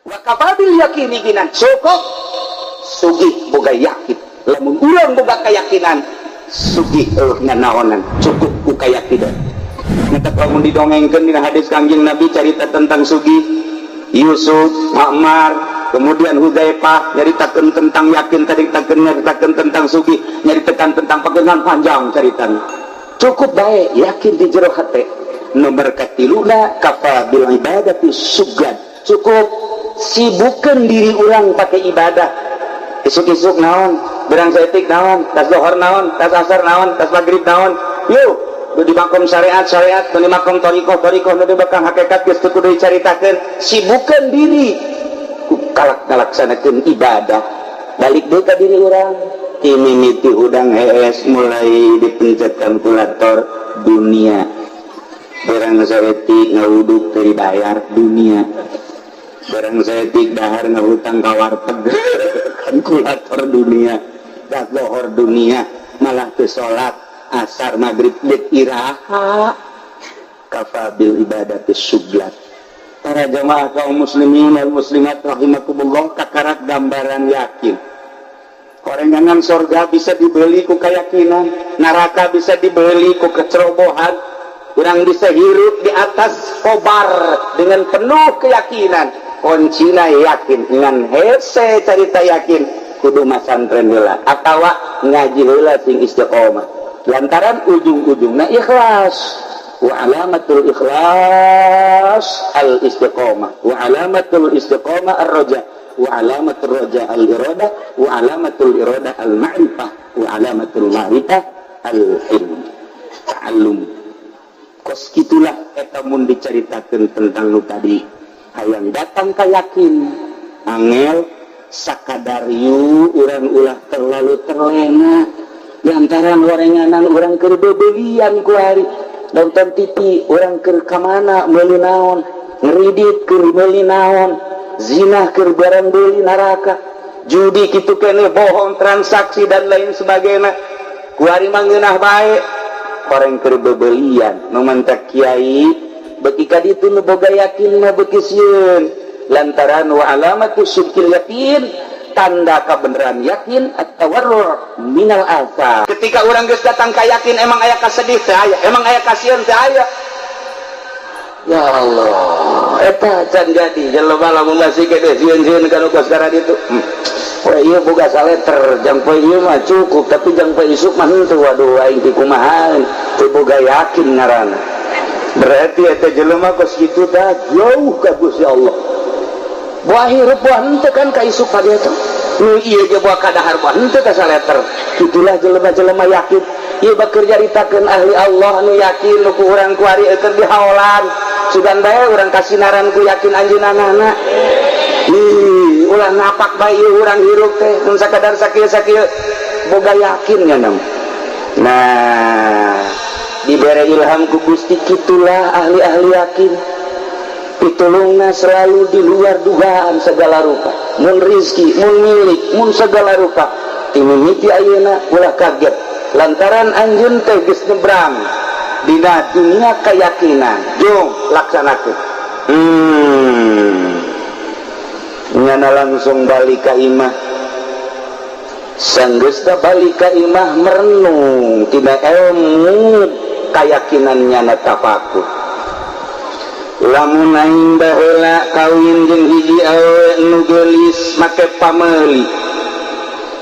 Wa kafa bil yakini ghinan, cukup sugih boga yakin. Lamun urang boga keyakinan, sugih eueuh nanaonan, cukup ku keyakinan. Ngetek lamun didongengkeun dina hadis Kangjeng Nabi, carita tentang sugih Yusuf, Ammar, kemudian Hudzaifah, nyaritakeun tentang yakin tadi, takeun nyaritakeun tentang sugih, nyaritakeun tentang pegangan, panjang caritana. Cukup baik yakin di jero hate. Nomor katiluna, kafa bil ibadati syughlan, cukup sibukkan diri urang pakai ibadah. Isuk-isuk naon, berang saeutik naon, tas lohor naon, tas asar naon, tas maghrib naon, yuk nu di makom syariat syariat, nu di makom thoriqoh thoriqoh, nu di makom hakikat geus teu kudu dicaritakeun. Sibukkan diri ku kalak ngalaksanakeun ibadah. Balik deui ka diri urang, ti mimiti hudang hees mulai dipencet kalkulator dunia, berang saeutik ngawuduk teu dibayar dunia, barang saeutik dahar ngahutang ka warteg kalkulator dunia, das lohor dunia, malah ke salat asar maghrib dek iraha. Kafa bil ibadati syughlan. Para jamaah kaum muslimin wal muslimat rahimakumullah, kakarak gambaran yakin. Horengan sorga bisa dibeli ku keyakinan, neraka bisa dibeli ku kecerobohan. Urang bisa hirup di atas kobar dengan penuh keyakinan. Kuncina yakin. Ngan hese carita yakin, kudu masantren heula atawa ngaji heula sing istiqomah, lantaran ujung-ujungnya ikhlas. Wa alamatul ikhlas al istiqomah, wa alamatul istiqomah ar roja, wa alamatul roja al irada, wa alamatul irada al ma'rifah, wa alamatul ma'rifah al ilm ta'allum. Kos gitulah eta mun diceritakeun tentang nu tadi, hayang datang ka yakin angel sakadar yu urang ulah terlalu terlena. Lantaran gorenganan urang keur bebelian ku hari, nonton TV urang keur kamana, meuli naon, ngeridit keur meuli naon, zina keur barang beli neraka, judi kitu keneh, bohong, transaksi, dan lain sebagainya. Ku hari mah ngeunah bae orang keur bebelian. Nu mantak kiai beki ka ditu, nu boga yakin mah beki sieun, lantaran wa alamatu sidqil yakin, tanda kebenaran yakin, at-tawarru minal asa. Ketika orang geus datang ka yakin, emang aya kasedih teh aya, emang aya kasihan teh aya. Ya Allah, eta can jadi jelema lamun masih gede sieun-sieun kana kos ditu. Poe ieu boga saleter, jang poe ieu mah cukup, tapi jang poe isuk mah henteu. Waduh, aing ti kumaha? Teu boga yakin ngaranna. Berarti eta jelema kos kitu tah jauh ka Gusti Allah. Buah hirup buah henteu kan ka isuk ka dieu teh. Nu ieu ge buah kadahar buah henteu ka saleter. Itulah jelema-jelema yakin. Ieu bakeur nyaritakeun ahli Allah nu yakin, nu ku urang kuari keur dihaolan. Sugan bae urang kasinaran ku yakin anjeunna. Ih, ulah napak bae urang hirup teh mun sakadar sakieu-sakieu boga yakin nya. Nah, dibere ilham ku Gusti, kitulah ahli-ahli yakin, pitulungna selalu di luar dugaan segala rupa, mun rizki, mun milik, mun segala rupa. Ti mimiti ayeuna ulah kaget, lantaran anjeun teh geus nyebrang dina dunia keyakinan. Jung laksanakeun. Nyana langsung balik ka imah. Sanggeusna balik ka imah, merenung tina ilmu keyakinan nyana, tafakur, lamun aing baheula kawin jeung hiji awewe nu geulis make pameli,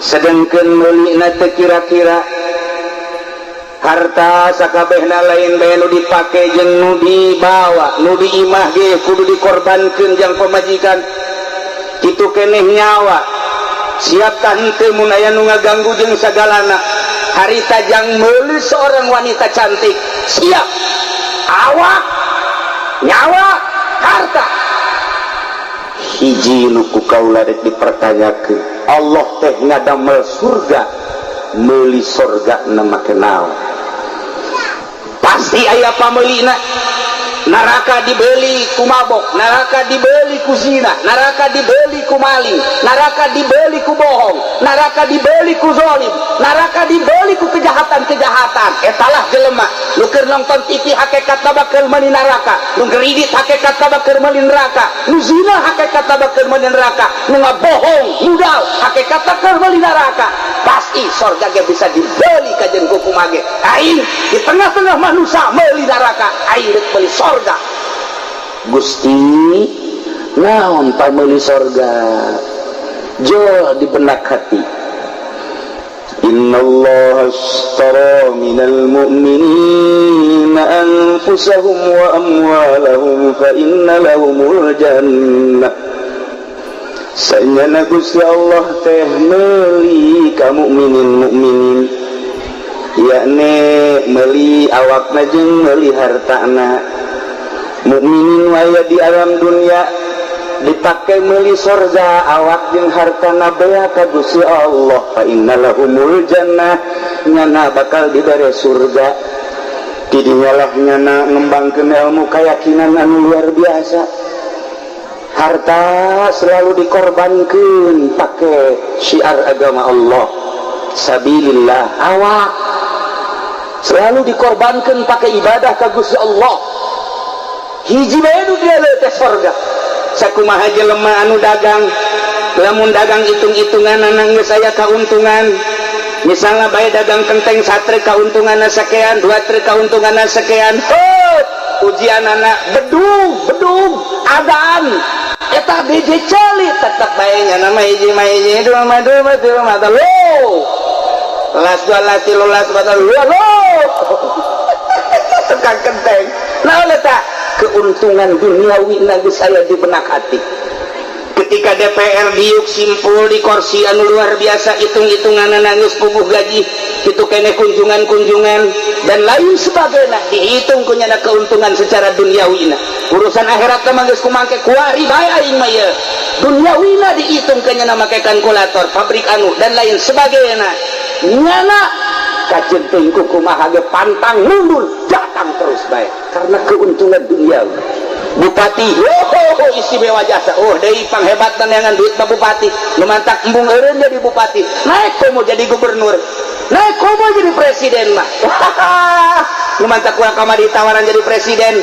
sedengkeun meulina teu kira-kira, harta sakabehna lain bae nu dipake jeung nu dibawa, nu di imah ge kudu dikorbankeun jang pamajikan, kitu keneh nyawa siap tah henteu mun aya nu ngaganggu jeung sagalana, harita jang meuli seorang wanita cantik siap awak, nyawa, harta. Hiji nu ku kaula rek dipertanyakeun, Allah teh ngadamel surga, meuli surga na make naon? Pasti aya pameulina. Neraka dibeli ku mabok, neraka dibeli ku zina, neraka dibeli ku maling, neraka dibeli ku bohong, neraka dibeli ku zolim, neraka dibeli ku kejahatan-kejahatan. Etalah jelema nu keur nonton TV hakikatna bakal meuli neraka, nu ngridit hakikatna bakal meuli neraka, nu zina hakikatna bakal meuli neraka, nu ngabohong, mudal hakikatna keur meuli neraka. Pasti sorga ge bisa dibeli kajen ku kumage. Aing di tengah-tengah manusia meuli neraka, aing rek meuli sorga. Gusti naon pameuli sorga jol di benak hati. Innallaha ashtara minal mu'minina anfusahum wa amwalahum fa inna lahumul jannah. Sanyana Gusti Allah teh meuli ka mukminin mukminin, yakni meuli awakna jeung meuli hartana. Mukminin waya di alam dunia dipakai meuli sorga awak jeung hartana bea ka Gusti Allah. Fa innalahumul jannah, nyana bakal dibere surga. Didinyalah nyana ngembangkeun ilmu keyakinan anu luar biasa. Harta selalu dikorbankeun pake syiar agama Allah, sabilillah. Awak selalu dikorbankeun pake ibadah ka Gusti Allah. Hiji bae nu dia teh sorga. Sakumaha jelema anu dagang, lamun dagang hitung-hitungan geus aya kauntungan. Misalnya bae dagang kenteng satre kauntunganna sakean, dua trek kauntunganna sakean. Heuh, ujianana bedug, bedug, adaan. Eta biji ceuli tetep bae nya nama hiji mah hiji, dua mah dua, tilu mah telu. Las dua las tilu las batal lu. Tukang kenteng. Naon eta? Keuntungan duniawi geus aya di benak hati. Ketika DPR diuk simpul di kursi anu luar biasa, hitung-hitunganna geus puguh gaji, kitu keneh kunjungan-kunjungan dan lain sebagainya, dihitung ku nyana keuntungan secara duniawina. Urusan akhirat mah geus kumangke kuari bae aing mah ieu. Duniawina dihitung ku nyana make kalkulator, pabrik anu dan lain sebagainya. Nyana kajeun teuing ku kumaha ge pantang mundur, datang terus bae karena keuntungan duniawi. Bupati, oh, istimewa jasa, oh deui panghebatan neangan duit mah bupati, nu mantak embung eureun jadi bupati, naik komo jadi gubernur, naik komo jadi presiden mah. Nu mantak kurang kamari tawaran jadi presiden,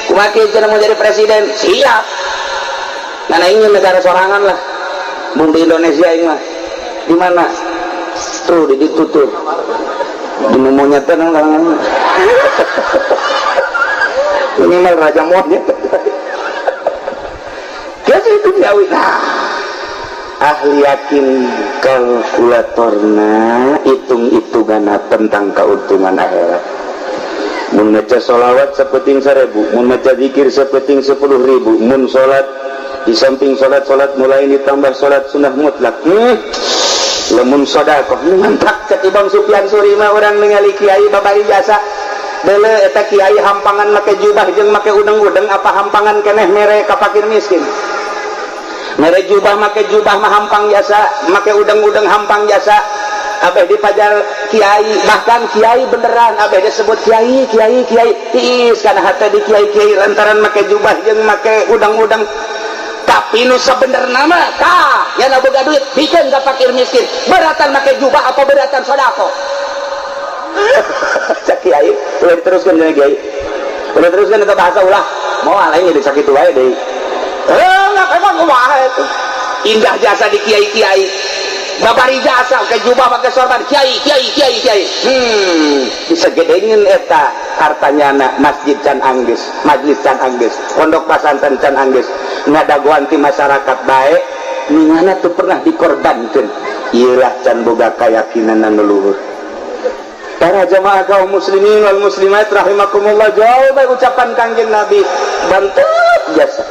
kumaha kieu cenah mau jadi presiden, siap. Nah ingin negara sorangan lah, bung di Indonesia ini mah, di mana? Tuh di ditu tuh, di monyet teh minimal raja monyet. Jadi itu duniawi. Nah, ahli yakin kalkulatorna hitung-hitungan tentang keuntungan akhirat. Mun maca sholawat sapeting 1000, mun maca zikir sapeting 10.000, mun salat di samping salat-salat mulai ditambah salat sunnah mutlak. Lamun sedekah mantap cek Imam Sufyan Suri mah urang ningali kiai babari jasa. Deuleu eta kiai hampangan make jubah jeung make udeng-udeng apa hampangan keneh mere ka fakir miskin. Mere jubah make jubah mah hampang jasa, make udeng-udeng hampang jasa. Abeh dipajar kiai, bahkan kiai beneran abeh disebut kiai, kiai, kiai. Tiis kana hate di kiai-kiai lantaran make jubah jeung make udeng-udeng. Tapi nu sabenerna mah tah, nya boga duit bikeun ka fakir miskin. Beratan make jubah apa beratan sedekah? Cek kiai, ulah diteruskeun deui kiai. Ulah teruskeun eta bahasa ulah. Moal aing jadi sakitu wae deui. Enggak emang kumaha itu. Indah jasa di kiai-kiai. Babari jasa ke jubah pakai sorban kiai, kiai, kiai, kiai. Bisa gedeungin eta hartanya anak masjid can anggeus, majlis can anggeus, pondok pesantren can anggeus. Ngadagoan ti masyarakat bae, ningana teu pernah dikorbankeun. Ieulah can boga keyakinan anu luhur. Para jamaah kaum muslimin wal muslimat rahimakumullah, jauh baik ucapan Kangjeng Nabi bantut jasa.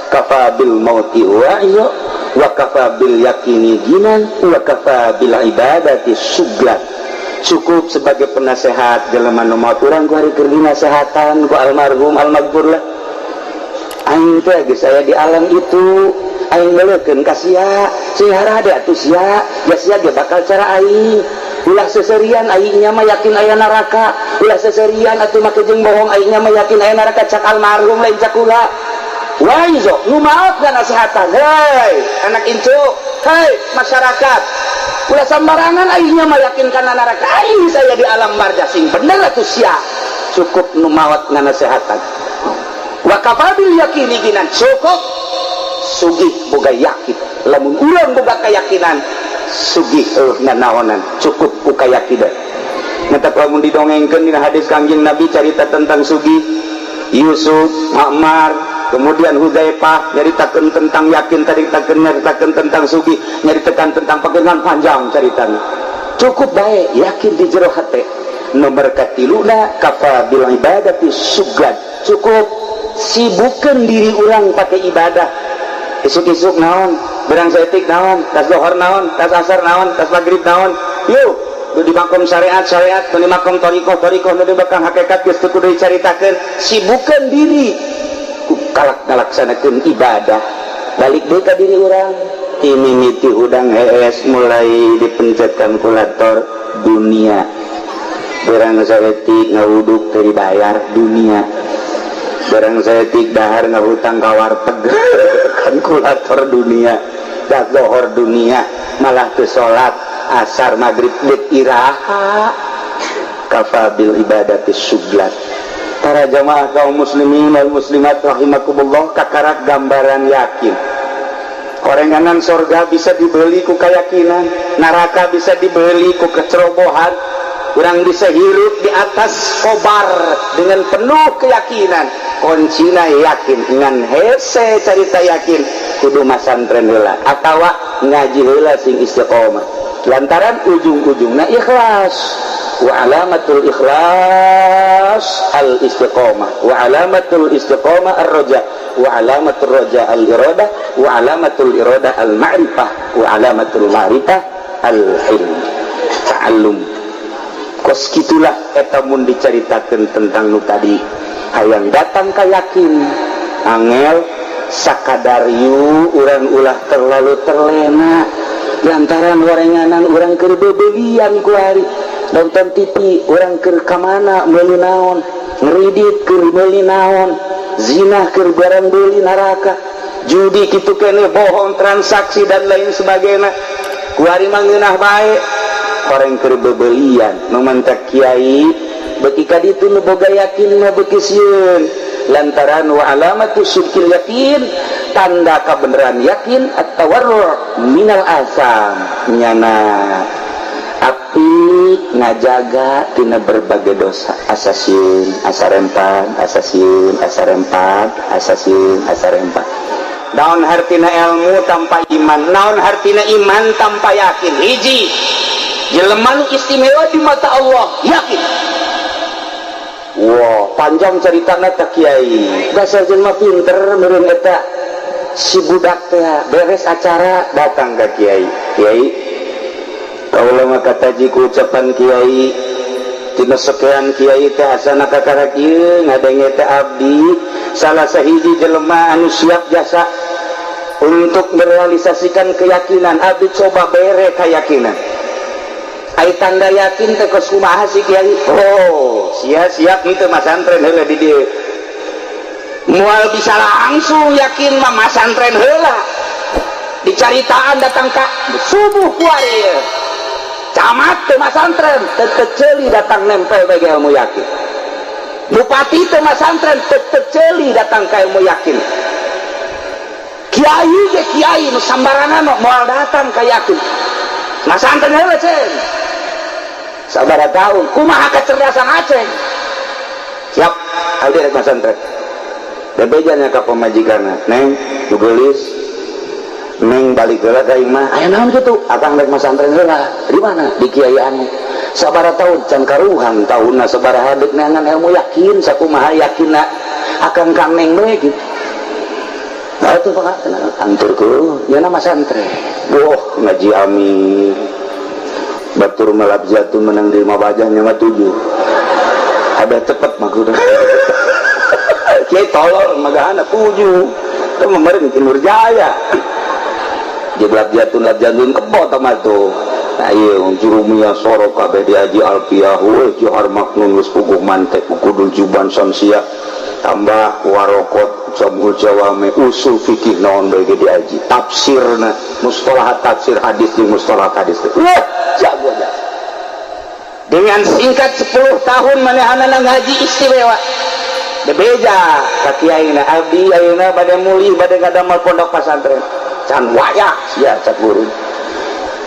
Kafa bil mauti wa'iyo wa kafa bil yakini ginan wa kafa bil ibadati suglan. Cukup sebagai penasehat jelema nu maot urang ku hari keur dinasehatan ku almarhum almaghfur lah. Aing teh geus aya di alam itu, aing leukeun ka sia, sing harade atuh sia, ja sia ge bakal cara aing. Ulah seserian, aingnya mah yakin aya neraka. Ulah seserian atuh, make jeung bohong, aingnya mah yakin aya neraka. Cak almarhum, lain cak kula. Waizo nu maot nasihatan, "Hei anak incu, hei masyarakat, ulah sembarangan, aingnya mah yakin kana neraka, aing saya di alam barzah." Sing bener atuh sia. Cukup nu maot nganasehatan. Wa kafa bil yakini ginan, cukup sugih boga yakin. Lamun urang boga keyakinan, sugih eueuh nanaonan, cukup ku kayakinan. Matak lamun didongengkeun dina hadis Kangjeng Nabi, carita tentang sugih, Yusuf, Makmar, kemudian Huzaifah, nyaritakeun tentang yakin tadi, takeun nyaritakeun tentang sugih, nyaritakan tentang pegangan, panjang caritana. Cukup baik yakin di jero hate. Nomor katiluna, kafa bil ibadati syughlan, cukup sibukkan diri urang pakai ibadah. Isuk-isuk naon, berang saeutik naon, tas lohor naon, tas asar naon, tas maghrib naon, yuk nu di makom syariat syariat, nu di makom torikoh torikoh, nu di makom hakikat geus teu kudu dicaritakeun. Sibukkan diri ku kalak ngalaksanakeun ibadah. Balik deui ka diri urang, ini miti udang hees mulai dipencet kalkulator dunia, berang saeutik ngawuduk teu dibayar dunia, barang saeutik dahar ngahutang ka warteg kalkulator dunia, dah lohor dunia, malah ke salat asar maghrib dek iraha. Kafa bil ibadati syughlan. Para jamaah kaum muslimin wal muslimat rahimakumullah, kakarak gambaran yakin. Korenganan sorga bisa dibeli ku keyakinan, neraka bisa dibeli ku kecerobohan. Urang bisa hirup di atas kobar dengan penuh keyakinan. Kuncina yakin. Ngan hese carita yakin, kudu masantren heula atawa ngaji heula sing istiqomah, lantaran ujung-ujungnya ikhlas. Wa alamatul ikhlas al istiqomah, wa alamatul istiqomah ar roja, wa alamatul roja al iradah, wa alamatul iradah al ma'rifah, wa alamatul ma'rifah al ilm ta'allum. Kos kitulah eta mun dicaritakeun tentang nu tadi, hayang datang ka yakin angel sakadar. Yu urang ulah terlalu terlena lantaran gorenganan. Urang keur bebelian kuari, nonton TV, urang keur kamana, meuli naon, ngeridit keur meuli naon, zina keur barang beuli neraka, judi kitu kene, bohong, transaksi, dan lain sebagainya. Kuari mah ngeunah bae, orang keur bebelian. Nu mantak kiai beki ka ditu, nu boga yakin mah beki sieun, lantaran wa alamatu sidqil yakin, tanda kebenaran yakin, at-tawarru minal asam, nyana api ngajaga tina berbagai dosa. Asa sieun, asa rempan, asa sieun, asa rempan, asa sieun, asa rempan. Naon hartina ilmu tanpa iman? Naon hartina iman tanpa yakin? Hiji jelema nu istimewa di mata Allah, yakin. Wah, panjang ceritana tak, kiai. Dasar jelema pinter meureun eta si budak teh. Beres acara datang ke kiai. "Kiai, kaula mah kataji ku ucapan kiai tina sekian kiai teh, asana kakara kieu ngadenge teh, abdi salah sahiji jelema anu siap jasa untuk merealisasikan keyakinan. Abdi coba bere keyakinan. Ai tanda yakin teh kos kumaha sih, kiai?" "Oh, sia siap henteu masantren heula di dieu? Moal bisa langsung yakin mah, masantren heula." Dicaritaan datang ka subuh kuari camat teu masantren, tetep ceuli datang nempel bagi ilmu yakin. Bupati teu masantren, tetep ceuli datang ka ilmu yakin. Kiai ge kiai nu sambarangan moal datang ka yakin. Masantren heula cen sabaraha tahun, kumaha kecerdasan Aceng. Siap, abdi rek masantren. Bebejanya ka pamajikanna, "Neng, nu geulis, Neng, balik heula ka imah." "Aya naon kitu?" "Akang rek masantren heula." "Di mana?" "Di kiai anu." Sabaraha tahun? Can karuhan tahunna sabaraha, deuk neangan ilmu yakin. Sakumaha yakinna akang ka Neng we gitu. Nah, itu pak anturku ya nama santren. Wah, ngaji amin batur melap jatuh menang di lima bajahnya mah tujuh ada cepet mah kudu kiai tolol magahana tujuh itu memarin ki Nurjaya. Jadi lap jatun, lap jatun kebo tuh. Ayo jurumiyah soro kabeh diaji alfiyah johar maknun geus puguh mantek kudul juban samsiah tambah warokot jamul jawame usul fikih naon bae ge diaji tafsirna mustalah tafsir hadis jeung mustalah hadis. Wah, jago ya. Dengan singkat 10 tahun manehanana ngaji istimewa. Bebeja ka kiaina abdi ayeuna bade mulih bade ngadamel pondok pasantren. Can wayah sia cak guru.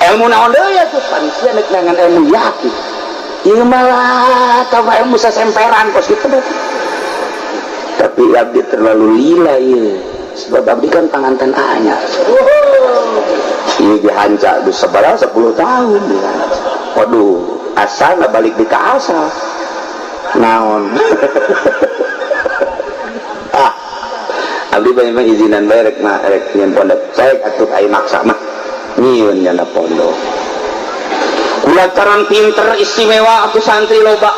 Ilmu naon deui atuh pan sia nek nangan ilmu yakin. Ieu malah tambah ilmu sasemperan kos kitu. Tapi abdi terlalu lila ieu. Sebab abdi kan panganten anyar. Ieu dihanca geus sabaraha 10 tahun dihanca. Waduh, asal balik di ka asal. Naon. Ah. Abdi banyak izinan bae rek mah rek nyeun pondok. Cek atuh ai maksa mah. Nyieun nyana pondok. Kulantaran pinter istimewa atuh santri loba.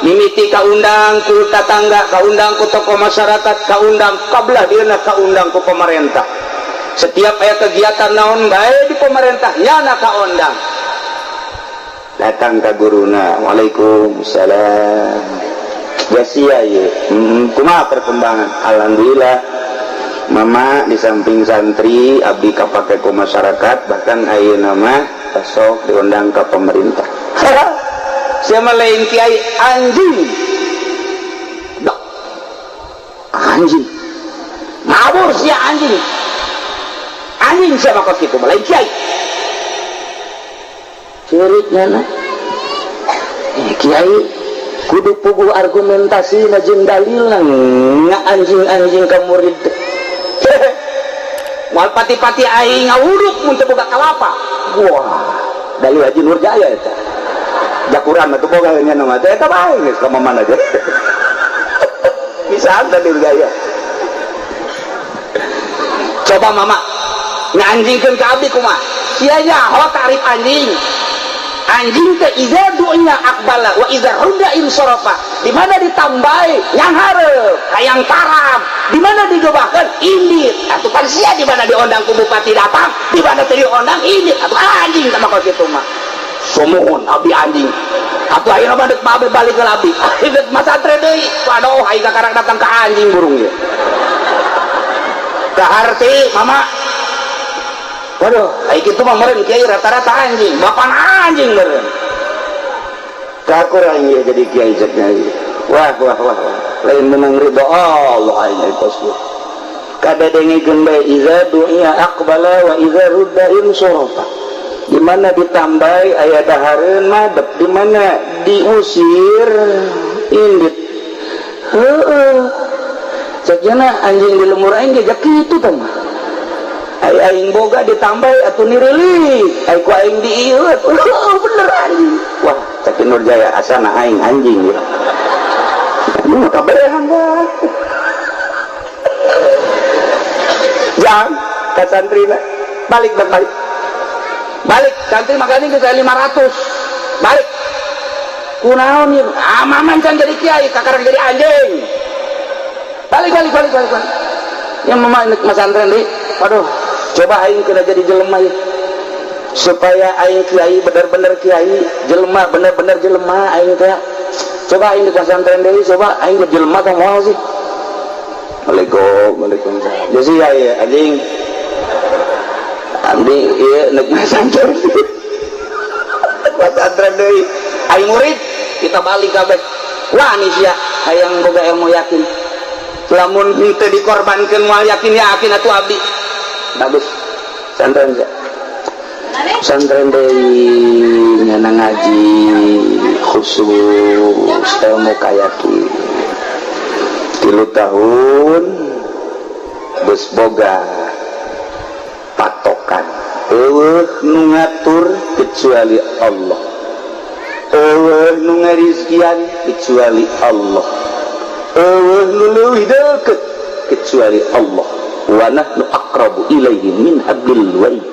Mimiti kaundang ku tatangga, kaundang ku tokoh masyarakat, kaundang kabelah dieuna kaundang ku pemerintah. Setiap aya kegiatan naon bae di pemerintah nyana kaundang. Datang ka guruna, waalaikumsalam. Jasia ieu. Kumaha perkembangan? Alhamdulillah. Mama di samping santri abdi kapake ku masyarakat, bahkan ayeuna mah sok diundang ka pemerintah. Siapa lain kiai anjing. Dok. Anjing. Ngawur sia anjing. Anjing siapa kos kitu lain kiai. Ceuriknya na. Kiai kudu puguh argumentasi na jeung dalilna nga anjing-anjing ka murid. Moal pati-pati aing ngawuruk mun teu boga kalapa. Wah, dalil Haji Nurjaya eta. Jakuran atuh boga nya nama teh eta bae geus ka mana aja. Bisa dalil gaya. Coba mama nganjingkeun ka abdi kumaha? Sia nyaho tarif anjing. Anjing teh iza dunya aqbala wa iza rudda insarafa. Di mana ditambahi yang hareup, hayang tarab. Di mana digebahkeun indit. Atuh pan sia di mana diondang ku bupati datang, di mana teu diondang indit. Atuh anjing teh mah kitu mah. Sumuhun abdi anjing. Atuh ayeuna mah deuk babe balik ke abdi. Deuk masantren deui. Waduh aing kakarang datang ka anjing burung ieu. Kaharti mama. Waduh, aing kitu mah meureun kiai rata-rata anjing, bapan anjing meureun. Kakurang ieu jadi kiai cek nyai. Wah wah wah. Lain menang ridho Allah aing kos kieu. Kadadengikeun bae iza du'a aqbala wa iza rudda insarafa. Di mana ditambai aya dahareun madep, di mana diusir indit. Heueuh. Cek nya anjing di lemur aing ge kitu tah mah. Ai aing boga ditambai atuh nirilik, ai ku aing diieu bener anjing. Wah, cek Nurjaya asana aing anjing ya. Nu kabehan dah. Jang ka santrina balik balik. Balik santri makanya ke 500. Balik. Kunaon ieu? Ah, maman can jadi kiai, kakarang jadi anjing. Balik balik balik balik. Balik. Yang mama nek masantren deui. Waduh, coba aing kena jadi jelema ieu. Supaya aing kiai bener-bener kiai, jelema bener-bener jelema aing teh. Coba aing di pesantren deui, coba aing jadi jelema teh moal sih. Waalaikum, waalaikumsalam. Jadi ya ieu anjing. Abdi ieu nek masantren. Pesantren deui. Aing murid, kita balik kabeh. Wah nih sia hayang boga ilmu yakin. Lamun henteu dikorbankeun moal yakin yakin atuh abdi. Bagus. Santren sia. Santren deui nyana ngaji khusus ilmu kayakin. 3 tahun geus boga patokan. Eueuh nu ngatur kecuali Allah. Eueuh nu ngarizkian kecuali Allah. Eueuh nu leuwih deukeut kecuali Allah. Wa nahnu aqrabu ilaihi min hablil warid.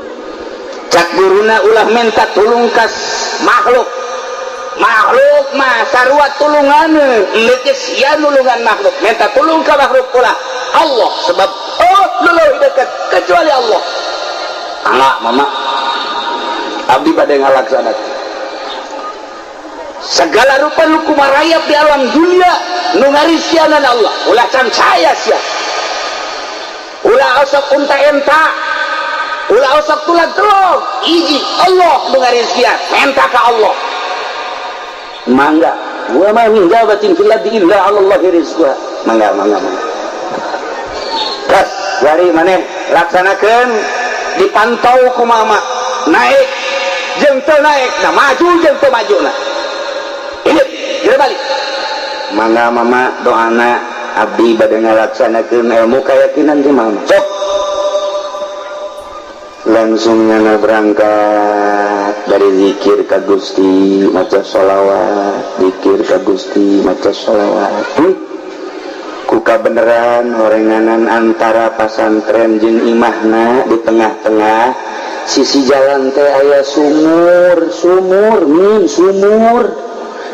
Cak guruna ulah minta tulung kas makhluk. Makhluk mah sarua tulunganeun, enggeus sia nulungan makhluk. Minta tulung ka makhluk ulah Allah sebab oh nu leuwih deukeut kecuali Allah. Tangga mama. Abdi bade ngalaksanakeun segala rupa nu kumarayap di alam dunia nu ngarisianan Allah ulah cancaya sia ulah osok unta enta ulah osok tulang telog iji Allah nu ngarisian menta ka Allah mangga wa ma min dabatin fil ardi illa 'ala Allahi rizquha mangga mangga mangga kas wari maneh laksanakeun dipantau ku mama naik jeung teu naik nah maju jeung teu maju nah ini kira balik mangga mama doana abdi bade ngalaksanakeun ilmu keyakinan ti mama sok langsung nyana berangkat dari zikir ka Gusti maca sholawat zikir ka Gusti maca sholawat ku kabeneran horenganan antara pasantren jeung imahna di tengah-tengah sisi jalan teh aya sumur sumur min sumur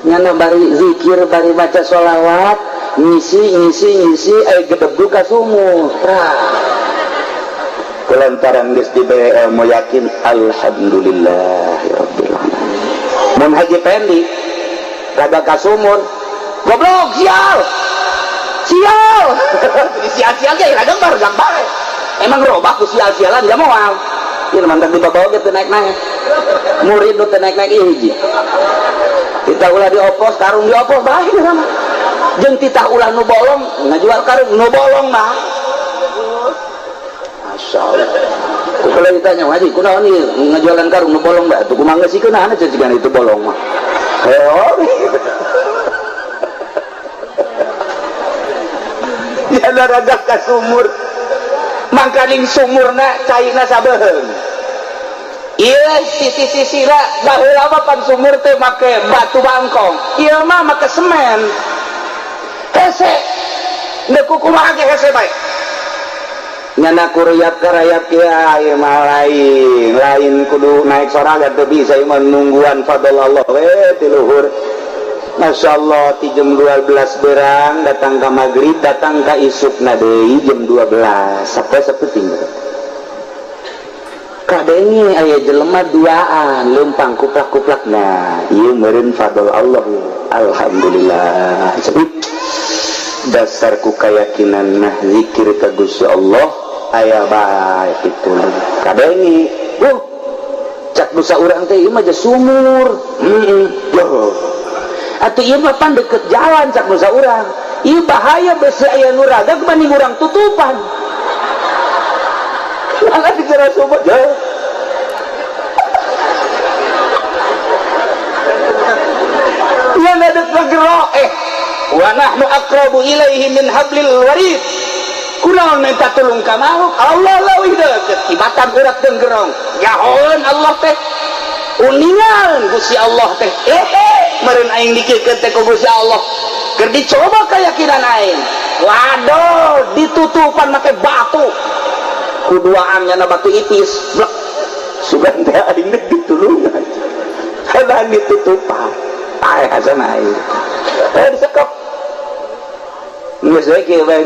nyana bari zikir bari maca sholawat ngisi ngisi ngisi aya gedebug ka sumur kulantaran geus dibere ilmu yakin alhamdulillahirabbil alamin mun Haji Pendi rada ka sumur goblok sial sial sial-sial ge rada bargang bae emang robah ku sial-sialan ya moal ieu mantap dibawa ge teu naik-naik murid nu teu naik-naik ieu hiji titah ulah diopos karung diopos bae sama jeung titah ulah nu bolong ngajual karung nu bolong mah masyaallah kalau ditanya haji kunaon ieu ngajualan karung nu bolong bae atuh kumaha geus kunaon cicigan itu bolong mah heo ya rada ka sumur mangkaning sumurna caina sabeheung ieu sisi-sisina baheula mah pan sumur teh make batu bangkong ieu mah make semen hese deuk kumaha ge hese bae nyana kuruyap karayap kieu ieu mah lain lain kudu naik sorangan teu bisa ieu mah nungguan fadl Allah we ti luhur Masya Allah ti jam 12 berang datang ka maghrib datang ka isukna deui jam 12 sampai sapeting kadenge aya jelema duaan leumpang kuplak-kuplak nah ieu meureun fadl Allah alhamdulillah dasar ku kayakinan nah zikir ka Gusti Allah aya bae kitu kadenge cak dosa urang teh ieu mah sumur heeh atuh ieu mah pan deket jalan cak dosa urang ieu bahaya besi aya nu radag mending urang tutupan malah dikira sumur jauh ya ngadek bergerak wa nahnu aqrabu ilaihi min hablil warid kunaon minta tulung ka makhluk Allah leuwih deukeut tibatan urat denggerong nyahoeun Allah teh uningan Gusti Allah teh meureun aing dikikeun teh ku Gusti Allah keur dicoba keyakinan aing waduh ditutupan make batu kuduaan nyana batu ipis blek sugan teh aing teh ditulungan kadang ditutupan ae hasan aing disekep geus we kieu bae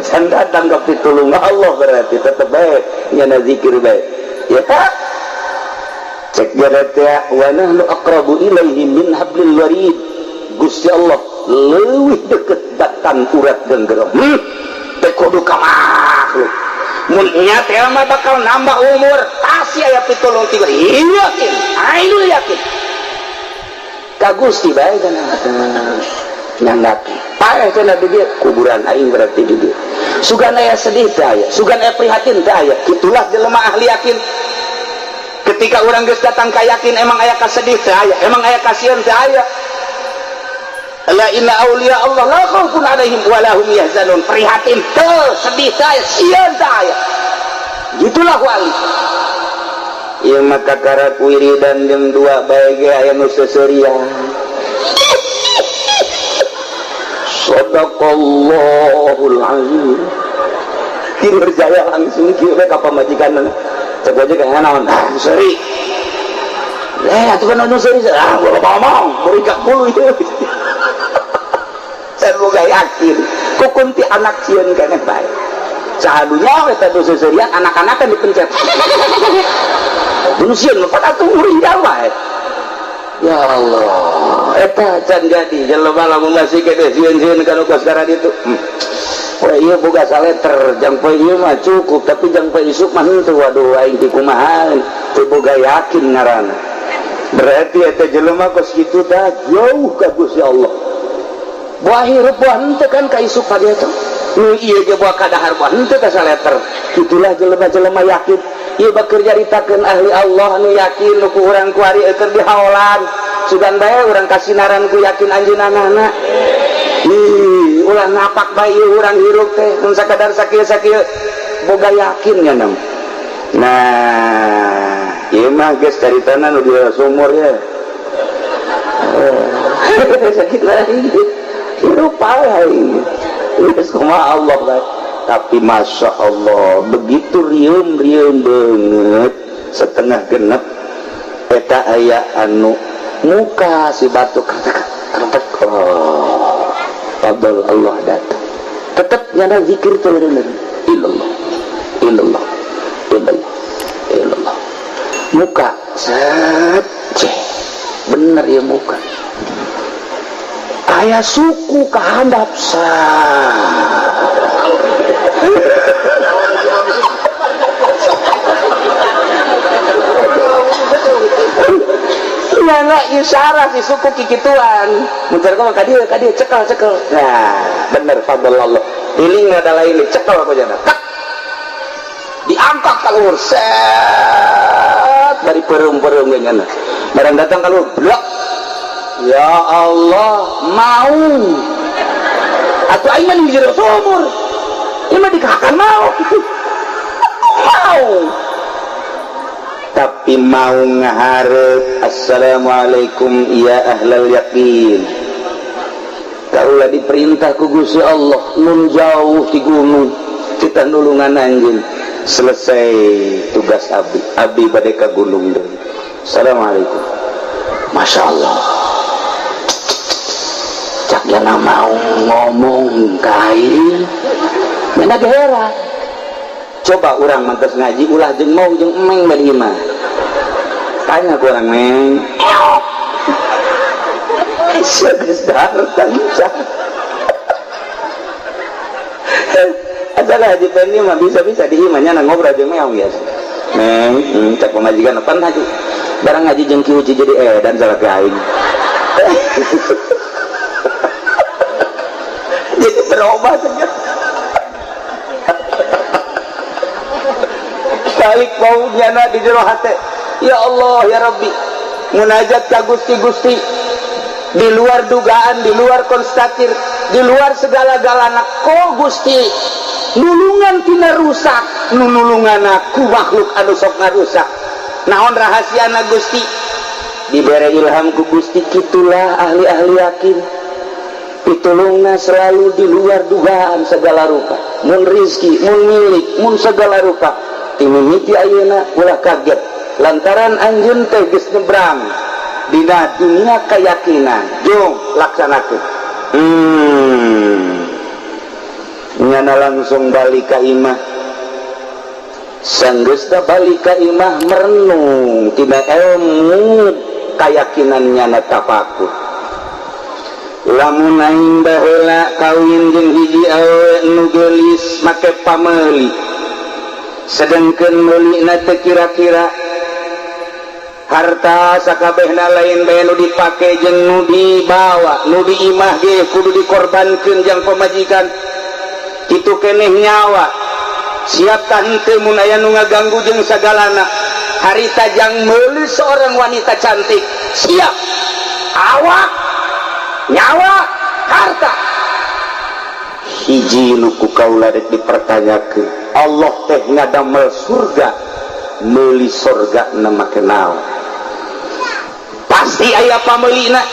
can datang ka pitulung Allah berarti tetep bae nyana zikir bae ya cek berarti wa nahnu aqrabu ilaihi min hablil warid Gusti Allah leuwih deukeut batang urat genggerong teh kudu ka makhluk mun nya teh mah bakal nambah umur pasti aya pitulung tiga yakin ainul yakin ka Gusti bae kana nyandak paeh cenah di dieu kuburan aing berarti di dieu sugan aya sedih teh aya sugan aya prihatin teh aya kitulah jelema ahli yakin ketika urang geus datang ka yakin emang aya kasedih teh aya emang aya kasieun teh aya la inna auliya Allah la khaufun alaihim wa lahum yahzanun prihatin teu sedih teh aya sieun teh aya gitulah wali ieu mah kakara wiridan jeung dua bae ge aya nu seuseurian Sadaqallahul azim tidur jaya langsung kieu we ka pamajikan cek aja kayak naon ah seuri atuh kan anu seuri ah gua ngomong beurik bulu ieu saya boga yakin ku kunti anak sieun keneh bae sahadunya eta nu seuseurian anak-anak kan dipencet Nu sieun mah pan atuh muringgal wae. Ya Allah, eta can jadi jelema lamun masih kene sieun-sieun kana kos ditu. Wah, ieu boga saleter jang poe ieu mah cukup, tapi jang poe isuk mah henteu. Waduh, aing ti kumaha teu boga yakin ngaranna. Berarti eta jelema kos kitu tah jauh ka Gusti Allah. Buah hirup buah henteu kan ka isuk ka dieu teh. Nu ieu ge buah kadahar buah henteu ka saleter. Itulah jelema-jelema yakin. Ieu bakeur nyaritakeun ahli Allah nu yakin nu ku urang kuari keur dihaolan. Sugan bae urang kasinaran ku yakin anjeunna. Ih, ulah napak bae urang hirup teh mun sakadar sakieu-sakieu boga yakin nya nam. Nah, ieu mah geus caritana nu di sumur ya. Sakit lagi. Hirup pae. Geus kumaha Allah bae. Tapi Masya Allah, begitu rieum-rieum banget setengah genep eta aya anu muka si batu kertek, oh, fadl Allah datang. Tetep nyana zikir teh bener. Illallah, illallah, illallah, illallah. Muka set, ceh, bener ya muka. Aya suku kahandap sah. Nyana isyarat si suku kikituan. Muncul kok ka dieu cekel cekel. Nah, bener fadl Allah. Diling ada lain cekel aku jana. Tek. Diangkat ka luhur set dari pereum-pereum ge nyana. Barang datang ka luhur, blok. Ya Allah, mau. Atuh aing mah di jero sumur. Ieu mah dikahakan mau. Mau. Tapi mau ngaharep assalamualaikum ya ahlal yakin. Kaulah diperintah ku Gusti Allah nun jauh di gunung kita nulungan anjeun. Selesai tugas abdi, abdi bade ka gunung deui. Assalamualaikum. Masya Allah. Cak jana mau ngomong kain mana gera. Coba urang mantas ngaji ulah jeung mau jeung emeng bari imah. Tanya ku urang meng. Sia geus datang. Asal haji Pendi mah bisa-bisa di imahnya ngobrol jeung meong biasa. Meng, cak pamajikan pan haji. Barang ngaji jeung Ki Uci jadi edan salah ke aing. Jadi berubah saja. Balik mau nyana di jero hate. Ya Allah ya Rabbi, munajat ka Gusti-Gusti di luar dugaan, di luar konstatir, di luar segala-galana. Ko Gusti nulungan tina rusak, nulungan aku makhluk anu sok ngarusak. Naon rahasiana Gusti? Dibere ilham ku Gusti, kitulah ahli-ahli yakin. Pitulungna selalu di luar dugaan segala rupa. Mun rizki, mun milik, mun segala rupa. Timimiti ayeuna ulah kaget lantaran anjeun teh geus nyebrang dina dunia keyakinan. Jung laksanakeun. Nyana langsung balik ka imah. Sanggeusna balik ka imah merenung tina ilmu keyakinan nyana tafakur. Lamun aing baheula kawin jeung hiji awewe nu geulis make pameuli, sedangkan meulina teh kira-kira harta sakabehna lain bae nu dipake jeung nu dibawa, nu diimah ge kudu dikorbankeun jang pamajikan. Kitu keneh nyawa siap tah henteu mun aya nu ngaganggu jeung sagalana. Harita jang meuli seorang wanita cantik siap awak, nyawa, harta. Hiji nu ku kaula rek dipertanyakeun, Allah teh ngadamel surga, meuli surga na make naon? Pasti aya pameulina.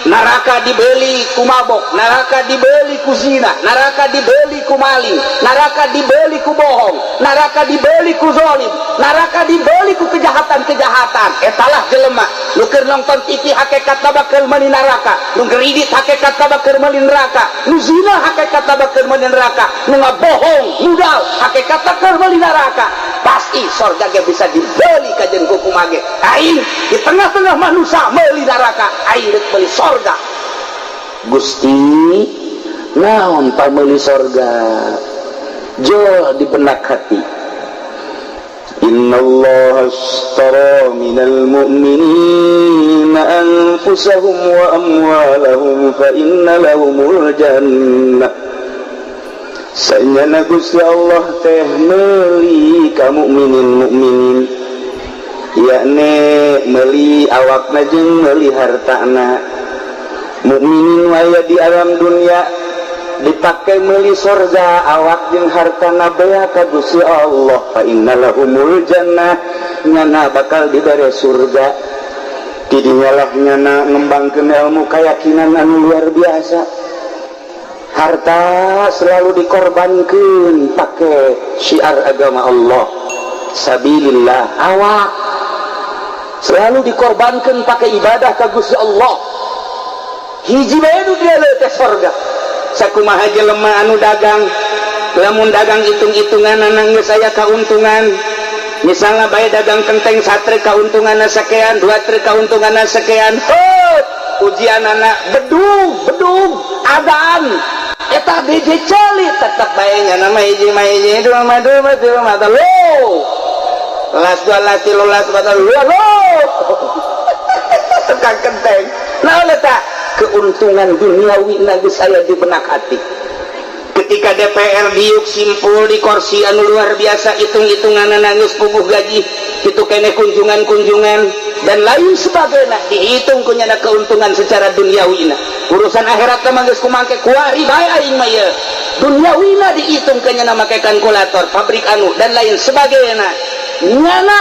Neraka dibeli ku mabok, neraka dibeli ku zina, neraka dibeli ku maling, neraka dibeli ku bohong, neraka dibeli ku zolim, neraka dibeli ku kejahatan-kejahatan. Etalah jelema nu keur nonton TV hakikatna bakal meuli neraka, nu ngridit hakikatna bakal meuli neraka, nu zina hakikatna bakal meuli neraka, nu ngabohong, mudal hakikatna keur meuli neraka. Pasti Ih, sorga ge bisa dibeli kajen kumaha ge. Aing di tengah-tengah manusia meuli neraka, aing rek meuli sorga. Gusti, naon pameuli sorga? Jol di benak hati. Innallaha ashtara minal mu'minina anfusahum wa amwalahum fa inna lahumul jannah. Sanyana Gusti Allah teh meuli ka mukminin mukminin, yakni meuli awakna jeung meuli hartana. Mukminin waya di alam dunia dipakai meuli sorga awak jeung hartana bea ka Gusti Allah, fa innalahumul jannah, nyana bakal dibere surga. Tidinyalah nyana ngembangkeun ilmu keyakinan anu luar biasa. Harta selalu dikorbankan pakai syiar agama Allah, sabilillah. Awak selalu dikorbankan pakai ibadah ka Gusti Allah. Hiji bae nu dia teh sorga. Sakumaha jelema anu dagang, lamun dagang hitung-hitungan geus aya kauntungan. Misalnya bae dagang kenteng satre kauntunganna sakean, dua truk kauntunganna sakean. Hot, ujianana bedug bedug adaan eta biji celi tetep bae nya nama hiji mah hiji, dua mah dua, tilu mah telu, las dua las tilu las empat lu lu tukang kenteng. Nah eta keuntungan duniawi geus aya di benak hati. Ketika DPR diuk simpul di kursi anu luar biasa, hitung-hitungan geus puguh gaji kitu keneh, kunjungan-kunjungan dan lain sebagainya dihitung kunyana keuntungan secara duniawi. Urusan akhirat mah geus kumangke kuari bae aing mah ieu. Duniawina dihitung kenyana make kalkulator pabrik anu dan lain sebagainya. Nyana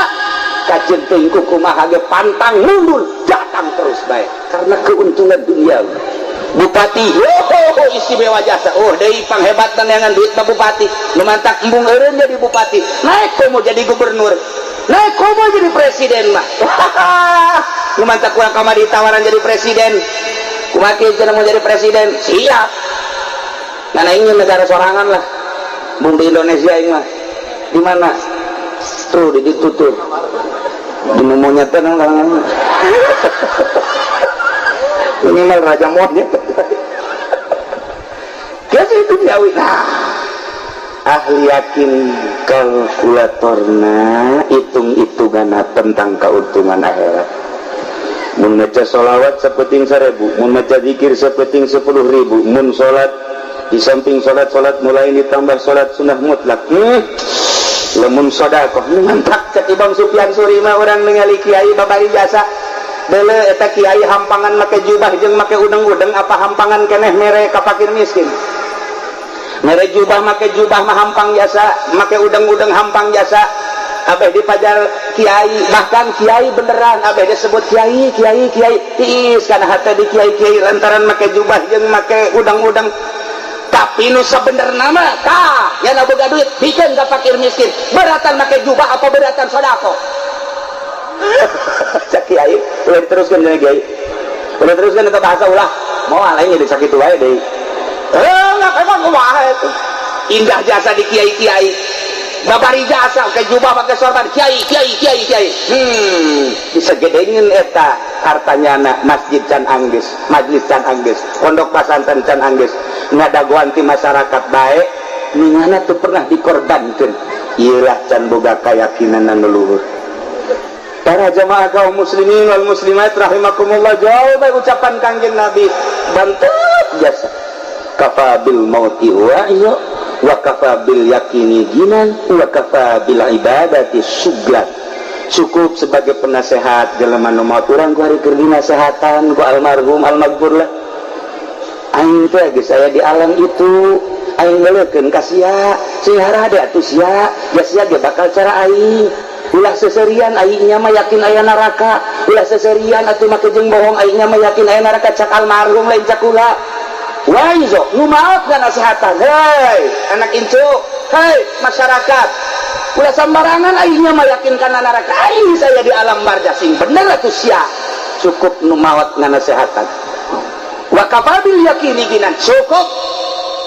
kaceun teuing kumaha ge pantang mundur datang terus bae karena keuntungan duniawi. Bupati, oh, istimewa jasa, oh deui panghebatan neangan duit mah bupati, nu mantak embung eureun jadi bupati, naik komo jadi gubernur, naik komo jadi presiden mah. Nu mantak kurang kamari tawaran jadi presiden, kumaha kieu cenah mau jadi presiden, siap. Nah ingin negara sorangan lah, bung di Indonesia ini mah, di mana? Tuh di ditu tuh, di monyet teh nang. Minimal raja monyet. Kieu itu duniawi. Nah, ahli yakin kalkulatorna hitung-hitungan tentang keuntungan akhirat. Mun maca sholawat sapeting 1000, mun maca zikir sapeting 10.000, mun salat di samping salat-salat mulai ditambah salat sunnah mutlak. Lamun sedekah mantap cek Imam Sufyan Suri mah urang ningali kiai babari jasa. Dele eta kiai hampangan make jubah jeung make udeng-udeng apa hampangan keneh mere ka fakir miskin. Mere jubah make jubah mah hampang jasa, make udeng-udeng hampang jasa. Abeh dipajar kiai, bahkan kiai beneran abeh disebut kiai, kiai, kiai. Tiis kana hate di kiai-kiai lantaran make jubah jeung make udeng-udeng. Tapi nu sabenerna mah tah, nya boga duit bikeun ka fakir miskin. Beratan make jubah apa beratan sedekah? Cek kiai, ulah diteruskan jeung kiai. Ulah teruskan eta bahasa ulah. Moal aing jadi sakitu wae deui. Enggak emang kumaha itu. Indah jasa di kiai-kiai. Babari jasa ke jubah pakai sorban kiai kiai kiai kiai. Bisa gedengeun eta hartanya na masjid can anggeus, majlis can anggeus, pondok pesantren can anggeus. Ngadagoan ti masyarakat bae, ningana teu pernah dikorbankeun. Ieulah can boga keyakinan anu luhur. Para jamaah kaum muslimin wal muslimat rahimakumullah, jauh baik ucapan Kangjeng Nabi bantep jasa. Kafa bil mauti wa iyo wa kafa bil yakini ginan wa kafa bil ibadati suglat. Cukup sebagai penasehat jelema nu maot urang ku hari keur dinasehatan ku almarhum almaghfur lah. Aing teh geus aya di alam itu, aing ngeulekeun ka sia, sing harade atuh sia, ja sia ge bakal cara aing. Ulah seserian aingnya mah yakin aya neraka, ulah seserian atuh make jeung bohong aingnya mah yakin aya neraka cak almarhum lain cak kula. Waizo nu maot nasihatan, hei anak incu, hei masyarakat, ulah sembarangan aingnya mah yakin kana neraka, aing saya di alam barzah sing bener atuh sia. Cukup nu maot nganasehatan. Wa kafabil yakini ginan, cukup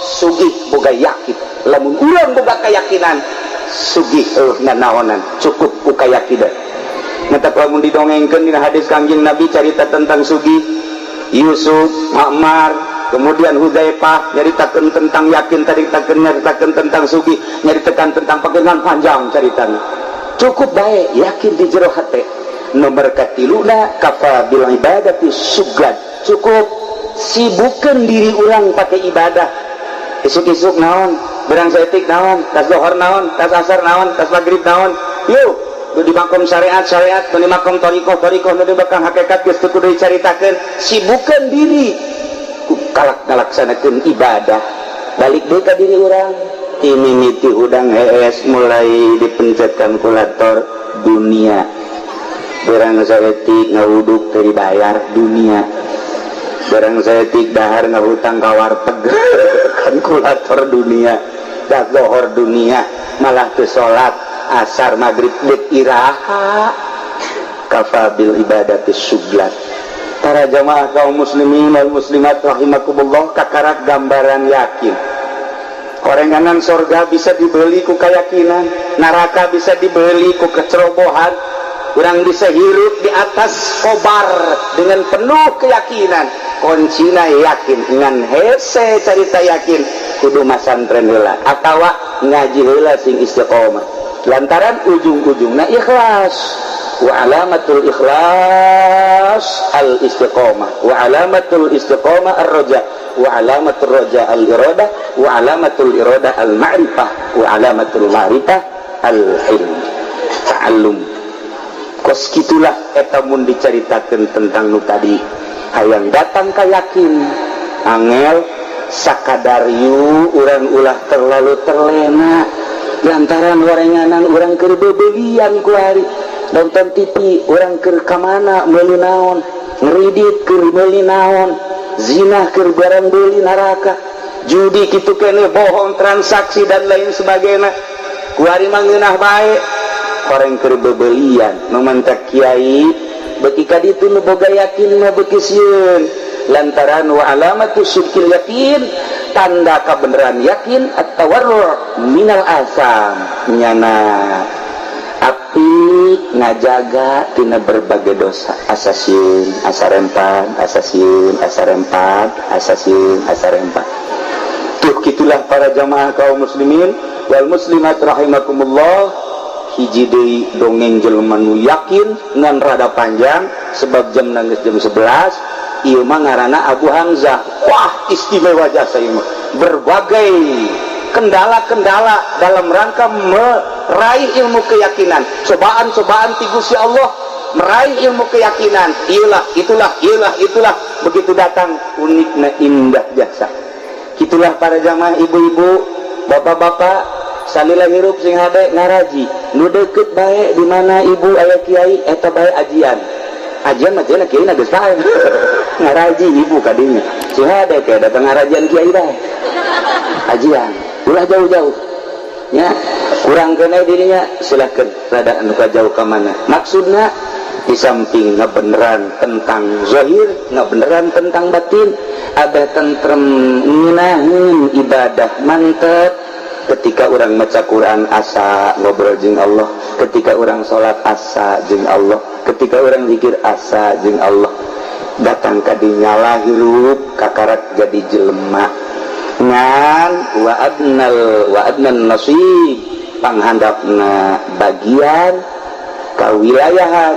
sugih boga yakin. Lamun urang boga keyakinan sugih eueuh nanaonan cukup ku kayakinan. Matak lamun didongengkeun dina hadis Kangjeng Nabi carita tentang sugih Yusuf, Ma'mar, kemudian Hudzaifah nyaritakeun tentang yakin, caritakeun nyaritakeun tentang sugih, nyaritakeun tentang pagengan panjang caritana. Cukup bae yakin di jero hate. Nomor katiluna kafa bil ibadati sugad. Cukup sibukeun diri urang pakai ibadah. Isuk-isuk naon, berang saeutik naon, tas lohor naon, tas asar naon, tas magrib naon. Yuk, nu di makom syariat syariat, nu di makom thariqah thariqah, nu di makom hakikat geus teu kudu dicaritakeun. Sibukeun diri ku kalak ngalaksanakeun ibadah. Balik deui ka diri urang. Mimiti udang hees mulai dipencet kalkulator dunia. Berang saeutik ngawuduk teu dibayar dunia. Barang saeutik dahar ngahutang ka warteg kalkulator dunia. Dah lohor dunia malah teu salat asar maghrib deuk iraha. Kafa bil ibadati suglat. Para jamaah kaum muslimin wal muslimat rahimakumullah, kakarak gambaran yakin. Korenganan sorga bisa dibeli ku keyakinan, neraka bisa dibeli ku kecerobohan. Urang bisa hirup di atas kobar dengan penuh keyakinan. Kuncina yakin, ngan hese carita yakin kudu masantren heula atawa ngaji heula sing istiqomah. Lantaran ujung-ujungna ikhlas. Wa alamatul ikhlas al istiqomah, wa alamatul istiqomah ar-raja, wa alamatul raja al iradah, wa alamatul iradah al ma'rifah, wa alamatul ma'rifah al ilm ta'allum. Kos kitulah eta mun dicaritakeun tentang nu tadi. Hayang datang ka yakin angel sakadar yu urang ulah terlalu terlena lantaran warenganan urang keur bebelian ku hari nonton TV urang keur ka mana meuli naon, ngeridit keur meuli naon, zina keur barang beuli neraka, judi kitu keneh, bohong transaksi dan lain sebagainya. Ku hari mah ngeunah bae orang keur bebelian. Nu mantak kiai beuki ka ditu nu boga yakin mah beuki sieun lantaran wa alamatu syirkil yakin, tanda kebenaran yakin at-tawarru minal asam, nyana api ngajaga tina berbagai dosa. Asa sieun asa rempan, asa sieun asa rempan, asa sieun asa rempan. Tuh kitulah para jamaah kaum muslimin wal muslimat rahimakumullah. Hiji deui dongeng jelema nu yakin ngan rada panjang sebab jam nangis jam 11. Ieu mah ngaranna Abu Hamzah. Wah, istimewa jasa ieu mah. Berbagai kendala-kendala dalam rangka meraih ilmu keyakinan, cobaan-cobaan ti Gusti Allah meraih ilmu keyakinan. Iyalah, itulah, iyalah, itulah. Begitu datang unikna indah jasa. Itulah para jamaah ibu-ibu, bapak-bapak, salila hirup sing hade ngaraji. Nu deukeut bae di mana ibu aya kiai eta bae ajian. Ajian mah cenah kiai na geus pae. Ngaraji ibu kadinya. Sing hade ke datang ngarajian kiai bae. Ajian, ulah jauh-jauh. Nya, kurang kena dirinya silakan rada anu ka jauh ka mana. Maksudna di samping ngabeneran tentang zahir, ngabeneran tentang batin, ada tentrem ngeunaheun ibadah mantep. Ketika orang maca Quran asa ngobrol jeung Allah, ketika orang salat asa jeung Allah, ketika orang zikir asa jeung Allah, datang ka dinya hirup kakarak jadi jelema. Ngan wa adnal wa adnan nasib panghandapna bagian kawilayahan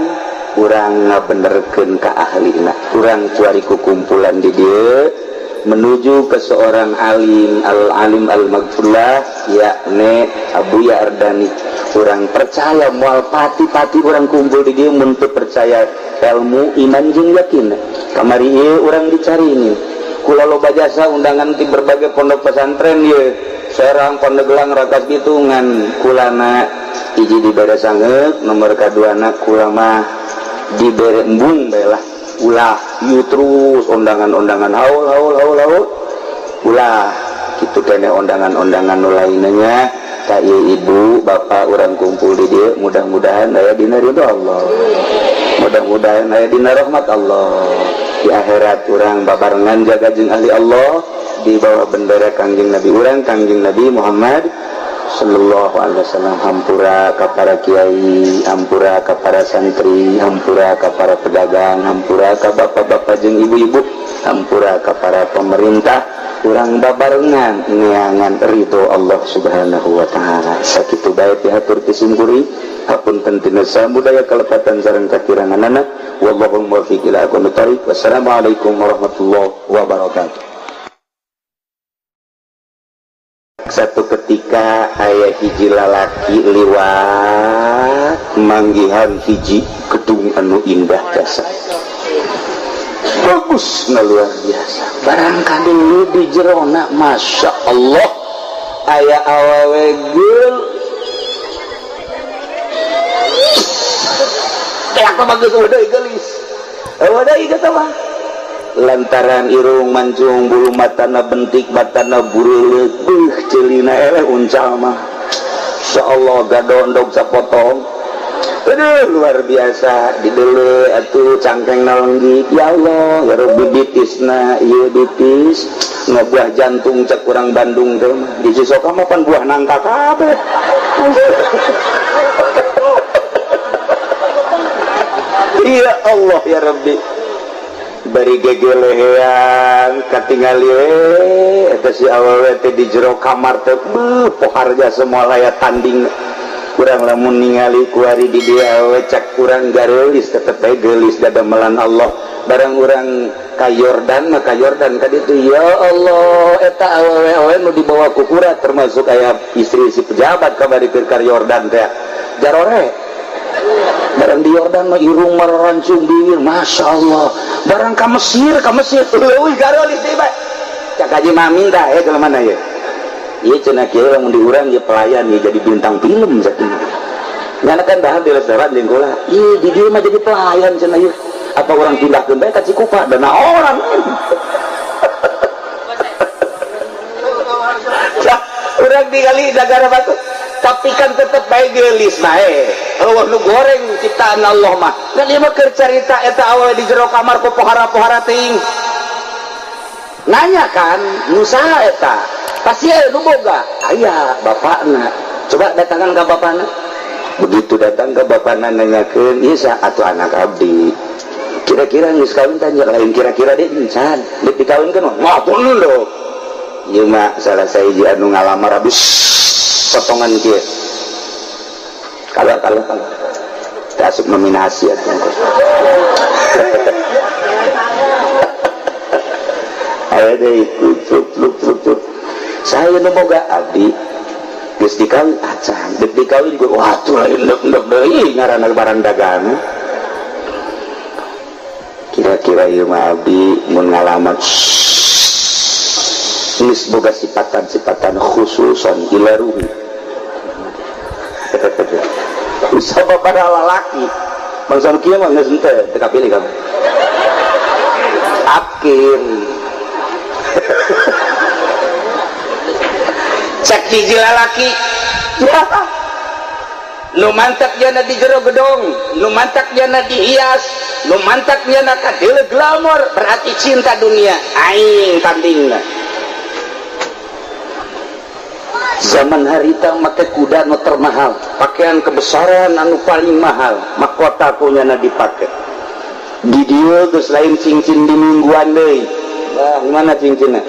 urang ngabenerkeun ka ahlina. Urang cuari ku kumpulan di dieu menuju ke seorang alim, al-alim al-maghfurlah yakni Abu Yardani. Urang percaya moal pati-pati urang kumpul di dieu mun teu percaya ilmu iman jeung yakin. Kamari ieu urang dicariin kula loba jasa undangan ti berbagai pondok pesantren ieu Serang, Pandeglang, Rakas Bitungan. Kulana hiji dibere sangeuk, nomor kaduana kula mah dibere embung bae lah. Ulah ieu terus undangan-undangan haul haul haul haul. Ulah kitu kene undangan-undangan nu lainna nya. Ka ieu ibu, bapak urang kumpul di dieu mudah-mudahan aya dina ridho Allah. Mudah-mudahan aya dina rahmat Allah. Di akhirat urang babarengan jaga jeung ahli Allah di bawah bendera Kangjeng Nabi urang, Kangjeng Nabi Muhammad sallallahu alaihi wasallam. Hampura ka para kiai, hampura ka para santri, hampura ka para pedagang, hampura ka bapak-bapak jeung ibu-ibu, hampura ka para pemerintah. Urang babarengan neangan ridho Allah Subhanahu wa taala. Sakitu bae pihatur ti simkuring, hapunten tina samudaya kalepatan sareng kakiranganana. Wallahu muwaffiq ila aqwamit thoriq. Wassalamualaikum warahmatullahi wabarakatuh. Satu ketika aya hiji lalaki liwat manggihan hiji gedung anu indah jasa. Bagus na luar biasa. Barangkali dulu di jerona, masya Allah, aya awewe geul. Kayak apa bagus udah geulis. Udah geus mah. Lantaran irung mancung, bulu matana bentik, matana bureuleuh, beuh ceulina eleh uncal mah. Insyaallah gadondog sapotong. Aduh luar biasa didele atuh cangkeng nalenggi. Ya Allah, ya Rabbi bitisna ieu bitis ngabuah jantung cek urang Bandung teh mah. Di Cisoka mah pan buah nangka kabeh. Ya Allah ya Rabbi. Bari gegelehean katingali we eta si awewe teh di jero kamar teh beuh poharja semua laya tanding. Kurang lamun ningali kuari di dia awewe cak kurang gareulis tetep bae geulis dadamelan Allah. Barang urang ka Yordan mah ka Yordan ka ditu ya Allah eta awewe-awewe nu dibawa ku kurat termasuk aya istri si pejabat kamari keur ka Yordan teh jarore. Barang di Yordan mah irung marancung bibir masya Allah. Barang ka Mesir leuwih gareulis deui bae. Cak haji Mamin tah eh jelema mana ye? Ieu cenah kieu lamun di urang ye pelayan ye jadi bintang film sakieu. Nyana kan dahar di restoran jeung kula. Ieu di dieu mah jadi pelayan cenah ieu. Apa urang pindahkeun bae ka Cikupa dana orang. Urang digali nagara batu. Tapi kan tetep bae geulis bae. Eueuh nu goreng ciptaan Allah mah. Dan ieu mah keur carita eta awewe di jero kamar ku pohara-pohara teuing. Nanya kan, nu saha eta? Pasti aya nu boga. Aya bapakna. Coba datangan ka bapakna. Begitu datang ke bapakna nanyakeun, "Ieu saha atuh anak abdi?" Kira-kira geus kawin tanya lain kira-kira deui encan. Deuk dikawinkeun mah, "Wah, pun lho." Ieu mah salah sahiji anu ngalamar abis potongan kieu. Kalau kita asup nominasi atuh. Aya deui cup. Saya nu boga abdi geus dikawin acan, deuk dikawin gua wah atuh lain ndek deui ngaranna barang dagang. Kira-kira ieu mah abdi mun ngalamar geus boga sipatan-sipatan khususon ila ruhi. Usah pada lalaki bangsa kieu mah geus henteu teu kapilih kamu. Akhir cek hiji lalaki ya nu mantak jana di jero gedong, nu mantak jana dihias, nu mantak jana kadeuleu glamor, berarti cinta dunia aing tandingna. Zaman harita make kuda nu termahal, pakaian kebesaran anu paling mahal, mahkota punyana dipake. Di dieu geus lain cincin di mingguan deui. Bah, mana cincinna?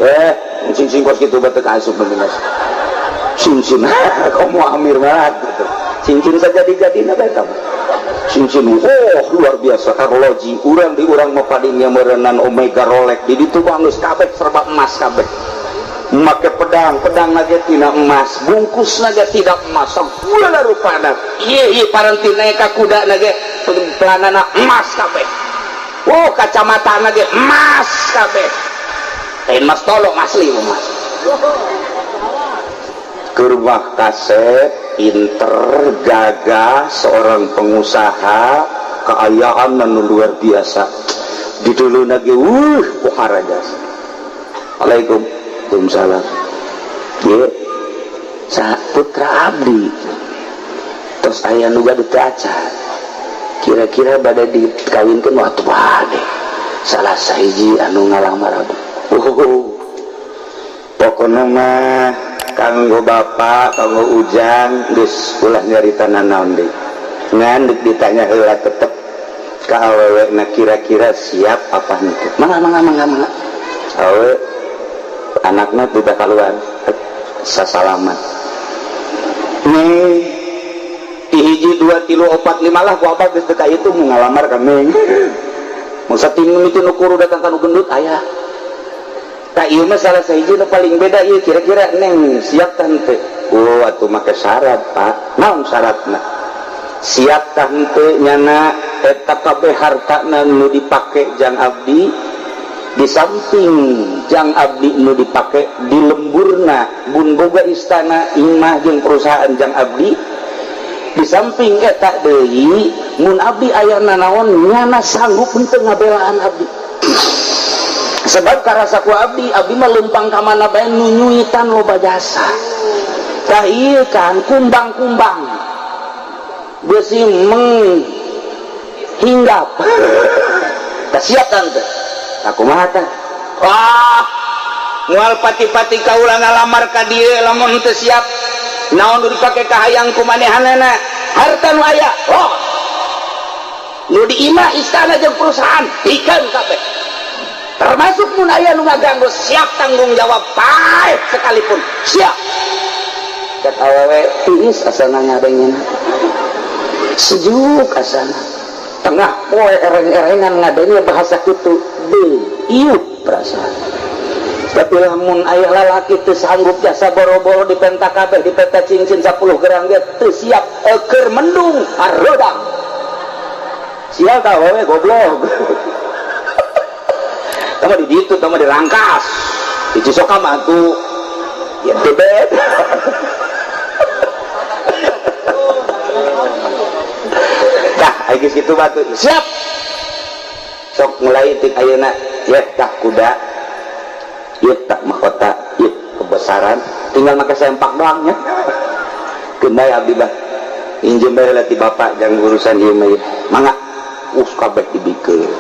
Cincin kos kitu bae teu asup bener. Cincin, kamu amir banget gitu. Cincin saja dijadina bae kamu. Cincin, oh luar biasa arloji. Urang di urang mah palingnya meureunan Omega Rolex. Di ditu mah geus kabeh serba emas kabeh. Make pedang, pedang lagi tidak emas, bungkus lagi tidak emas, segala rupana. Ieu ieu parantina ka kuda lagi pelanana emas kabeh. Oh kacamata lagi emas kabeh. Lain emas tolong asli emas. Ke rumah kasep, pinter, gagah, seorang pengusaha, keayaan anu luar biasa. Di dulu lagi, pohara jasa. Waalaikum. Waalaikumsalam. Ye, putra abdi. Terus aya nu gaduh teu acan. Kira-kira bade dikawinkeun waktu bade. Salah sahiji anu ngalamar abdi. Oh, pokona mah Kanggo bapak, kanggo ujang geus ulah nyarita nanaon deui. Ngan deuk ditanya heula tetep ka awewe na kira-kira siap apa henteu. Mangga mangga mangga mangga. Awewe anakna tidak keluar sasalaman. Nih hiji 2 3 4 5 lah ku abah geus teu ka itu mau ngalamar ka neng. Masa tingun itu nu kuru datang ka nu gendut aya. Tak ieu mah salah sahiji nu paling beda ieu kira-kira neng siap tah henteu. Oh atuh make syarat Pak. Naon syaratna? Siap tah henteu nyana eta kabeh hartana nu dipake jang abdi di samping jang abdi nu dipake di lemburna bun boga istana imah jeung perusahaan jang abdi di samping eta deui mun abdi aya nanaon nyana sanggup henteu ngabelaan abdi. Sebab karasa ku abdi, abdi mah lempang ka mana bae nunyuitan loba jasa. Tah ieu kan kumbang-kumbang beusi menghinggap. Tah siap tante. Tah kumaha tah? Wah, moal pati-pati kaula ngalamar ka dieu lamun teu siap. Naon nu dipake kahayang ku manehanana? Harta nu aya, oh. Nu di imah istana jeung perusahaan pikeun kabeh. Termasuk mun aya nu ngaganggu siap tanggung jawab paeh sekalipun siap. Cek awewe tiis asana ngadengin. Sejuk asana. Tengah poe ereng-erengan ngadengin bahasa kitu deui ieu perasaan. Tapi lamun aya lalaki teu sanggup jasa boro-boro dipenta kabeh dipenta cincin 10 gram ge teu siap keur mendung hareudang. Sial ka awewe goblok. Tama di ditu, tama di Rangkas, di Cisoka mah tuh, ya tebet. Dah, ayo situ batu, siap. Sok mulai tik ayeuna, ya tah kuda, ya tah mahkota, ya kebesaran, tinggal make sempak doang nya. Kendai abdi bah, injem bae lah ti bapak jangan urusan ieu mah. Mangga, us kabeh dibikeun.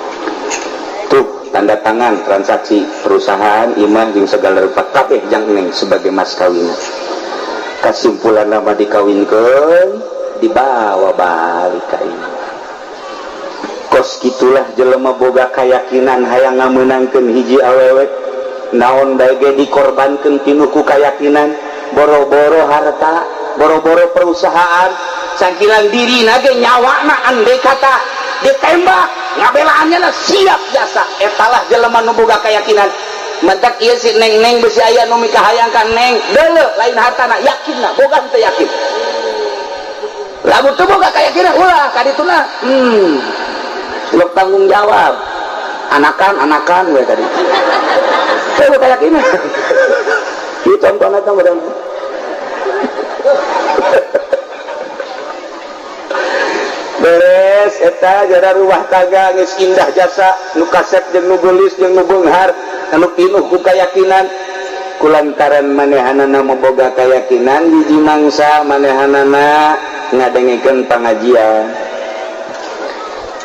Tuh tanda tangan transaksi perusahaan imah jeung segala rupa kabeh jang neng sebagai mas kawinan. Kesimpulan nama dikawinkeun dibawa balik ka imah. Kos kitulah jelema boga kayakinan hayang ngamenangkeun hiji awewe naon bae ge dikorbankeun pinuh ku kayakinan boro-boro harta boro-boro perusahaan sangkilan dirina ge nyawana andai kata ditembak ngabelaannya lah siap jasa. Etalah jelema nu boga keyakinan. Mentak ieu si neng-neng besi aya nu mikahayang ka neng deuleu lain hartana yakinna boga teu yakin. Lamun teu boga keyakinan ulah ka dituna. Lok tanggung jawab. Anakan-anakan we tadi. Teu boga keyakinan. Ieu contohna teh urang. Beres eta jara rumah tangga geus indah jasa nu kasep jeung nu geulis jeung nu beunghar anu pinuh ku kayakinan kulantaran manehanana boga kayakinan hiji mangsa manehanana ngadengekeun pangajian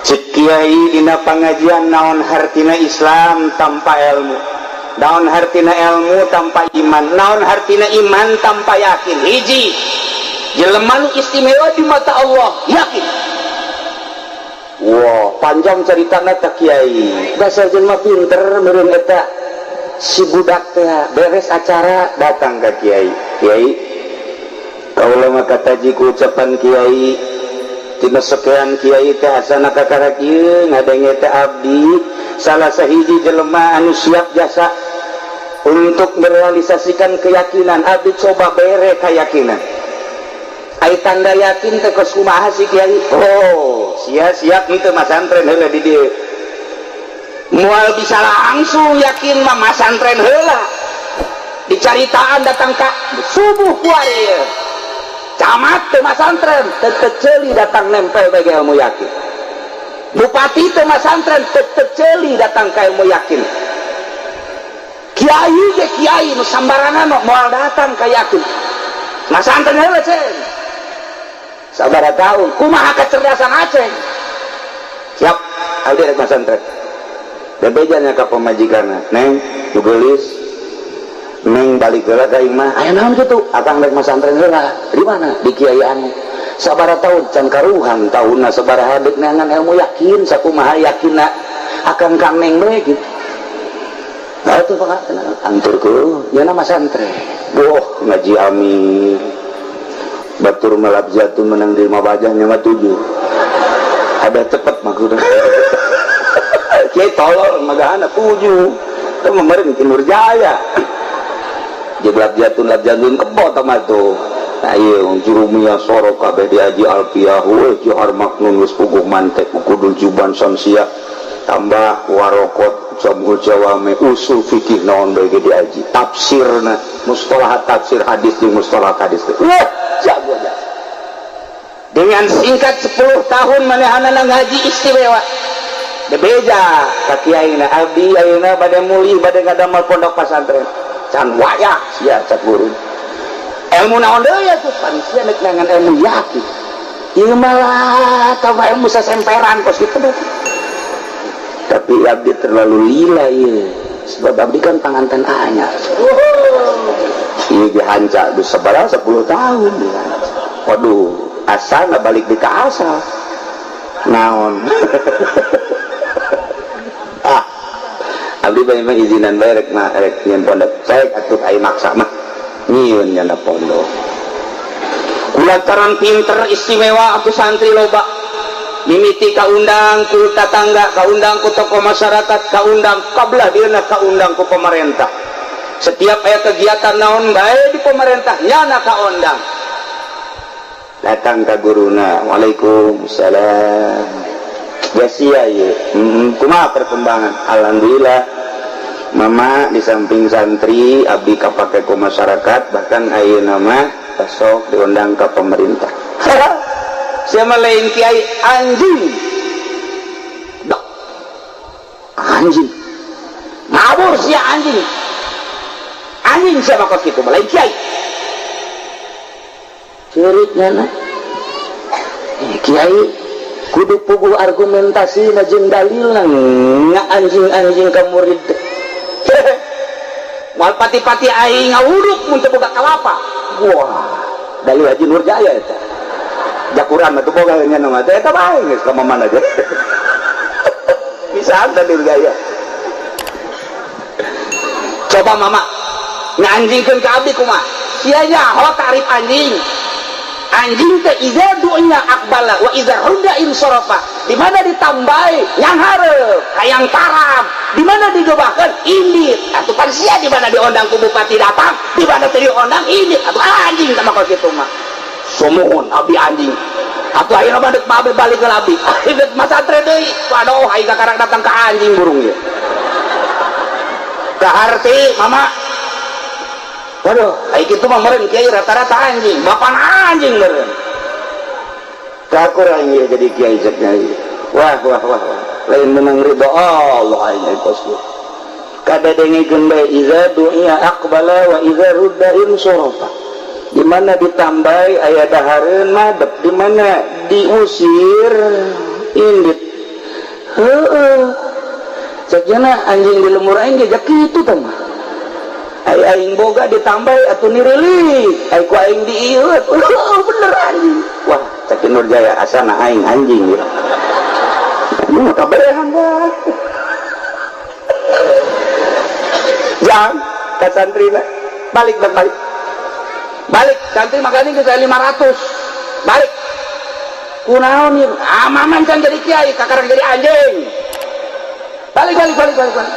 cek kiai dina pangajian naon hartina Islam tanpa ilmu naon hartina ilmu tanpa iman naon hartina iman tanpa yakin hiji jelema nu istimewa di mata Allah yakin. Wah, panjang ceritana teh kiai. Dasar jelema pinter meureun eta si budak teh beres acara datang ka kiai. Kiai, kaula mah kataji ku ucapan kiai tina sekian kiai teh asana kakara kieu ngadenge teh abdi salah sahiji jelema anu siap jasa untuk merealisasikan keyakinan abdi coba bere keyakinan. Ai tanda yakin teh kos kumaha si kiai? Oh, sia-siap henteu masantren heula di dieu. Moal bisa langsung yakin mah masantren heula. Dicaritaan datang ka subuh kuari. Camat teu masantren teu teceuli datang nempel bae ilmu yakin. Bupati teu masantren teu teceuli datang ka ilmu yakin. Kiai ge kiai nu sambarangan moal datang ka yakin. Masantren heula cen. Sabaraha tahun kumaha kecerdasan Aceh siap abdi rek masantren bebejanya ka pamajikanna neng nu geulis Neng balik heula ka imah, aya naon kitu? Akang rek masantren heula. Di mana? Di kiai anu. Sabaraha taun can karuhan taunna sabaraha deuk neangan ilmu yakin sakumaha yakinna akang ka neng bae kitu. Nah itu pak anturku nya nama santren. Boh ngaji amir. Batur malap jatun menang di lima bajahnya mah 7. Ada cepet maksudnya. Kiai tolol magahana 7. Itu meureun ki Nurjaya. Jeblak jatun lap jatun kebo tama tuh. Nah ieu jurumiyah sorok kabeh diaji alfiyah we johar maknun geus puguh mantek kudul juban samsia tambah warokot jamul jawame usul fikih naon bae ge diaji tafsirna mustalahat tafsir hadis jeung mustalahat hadis. Wah jago aja. Dengan singkat 10 tahun manehanana ngaji istimewa. Bebeja ka kiaina abdi ayeuna bade mulih bade ngadamel pondok pasantren. Can wayah sia cak guru. Ilmu naon deui atuh pan sia nek nangan ilmu yakin. Ieu malah tambah ilmu sasemperan kos kitu. Tapi abdi terlalu lila ieu. Sebab abdi kan panganten anyar. Ieu dihanca geus sabaraha 10 tahun dihanca. Waduh, asal balik di ka asal. Naon. Ah. Abdi banyak izinan bae rek mah rek nyieun pondok. Saya atuh ai maksa mah nyieun nyana pondok. Kulantaran pinter istimewa atuh santri loba. Mimiti kaundang ku tatangga, kaundang ku tokoh masyarakat, kaundang kabelah dieuna kaundang ku pemerintah. Setiap aya kegiatan naon bae di pemerintah nyana kaundang. Datang ka guruna, waalaikumsalam. Gasia ieu. Kumaha perkembangan? Alhamdulillah. Mama di samping santri abdi kapake ku masyarakat bahkan ayeuna mah besok diundang ke pemerintah. Siapa lain kiai anjing. Dok. Anjing. Ngabur sia anjing. Anjing siapa kos kitu lain kiai. Ceurik nyana. Kiai kudu puguh argumentasi na jeung dalilna anjing-anjing ka murid. Moal pati-pati aing ngawuduk mun teu boga kalapa. Wah, dalil Haji Nurjaya eta. Jakuran mah teu boga nya mah teh eta bae geus ka mana aja. Bisa dalil gaya. Coba mama nganjingkeun ka abdi kumaha? Sia nyaho tarif anjing. Anjing teh iza dunya aqbala wa iza rudda insarafa. Di mana ditambahi yang hareup, hayang tarab. Di mana digebahkeun indit. Atuh pan sia di mana diondang ku bupati datang, di mana teu diondang indit. Atuh anjing tah mah kitu mah. Sumuhun abdi anjing. Atuh ayeuna mah deuk babe balik ke abdi. Deuk masantren deui. Waduh aing kakarang datang ka anjing burung ieu. Kaharti mama. Waduh, ai kitu mah meureun kiai rata-rata anjing, bapan anjing meureun. Kakurang ieu jadi kiai cek nyai. Wah wah wah wah. Lain menang ridho Allah aing kos kieu. Kadadengekeun bae iza du'a aqbala wa iza rudda insarafa. Di mana ditambai aya dahareun madep, di mana diusir indit. Heueuh. Cek jana anjing di lemur aing ge kitu tah mah. Ai aing boga ditambai atuh nirilik, ai ku aing diieuet. Bener anjing. Wah, cek Nurjaya asana aing anjing ya. Ini mah kabehan lah. Jang ka santrina balik balik. Balik santri makanya geus aya 500. Balik. Kunaon ieu? Amaman can jadi kiai, kakarang jadi anjing. Balik balik balik balik. Balik.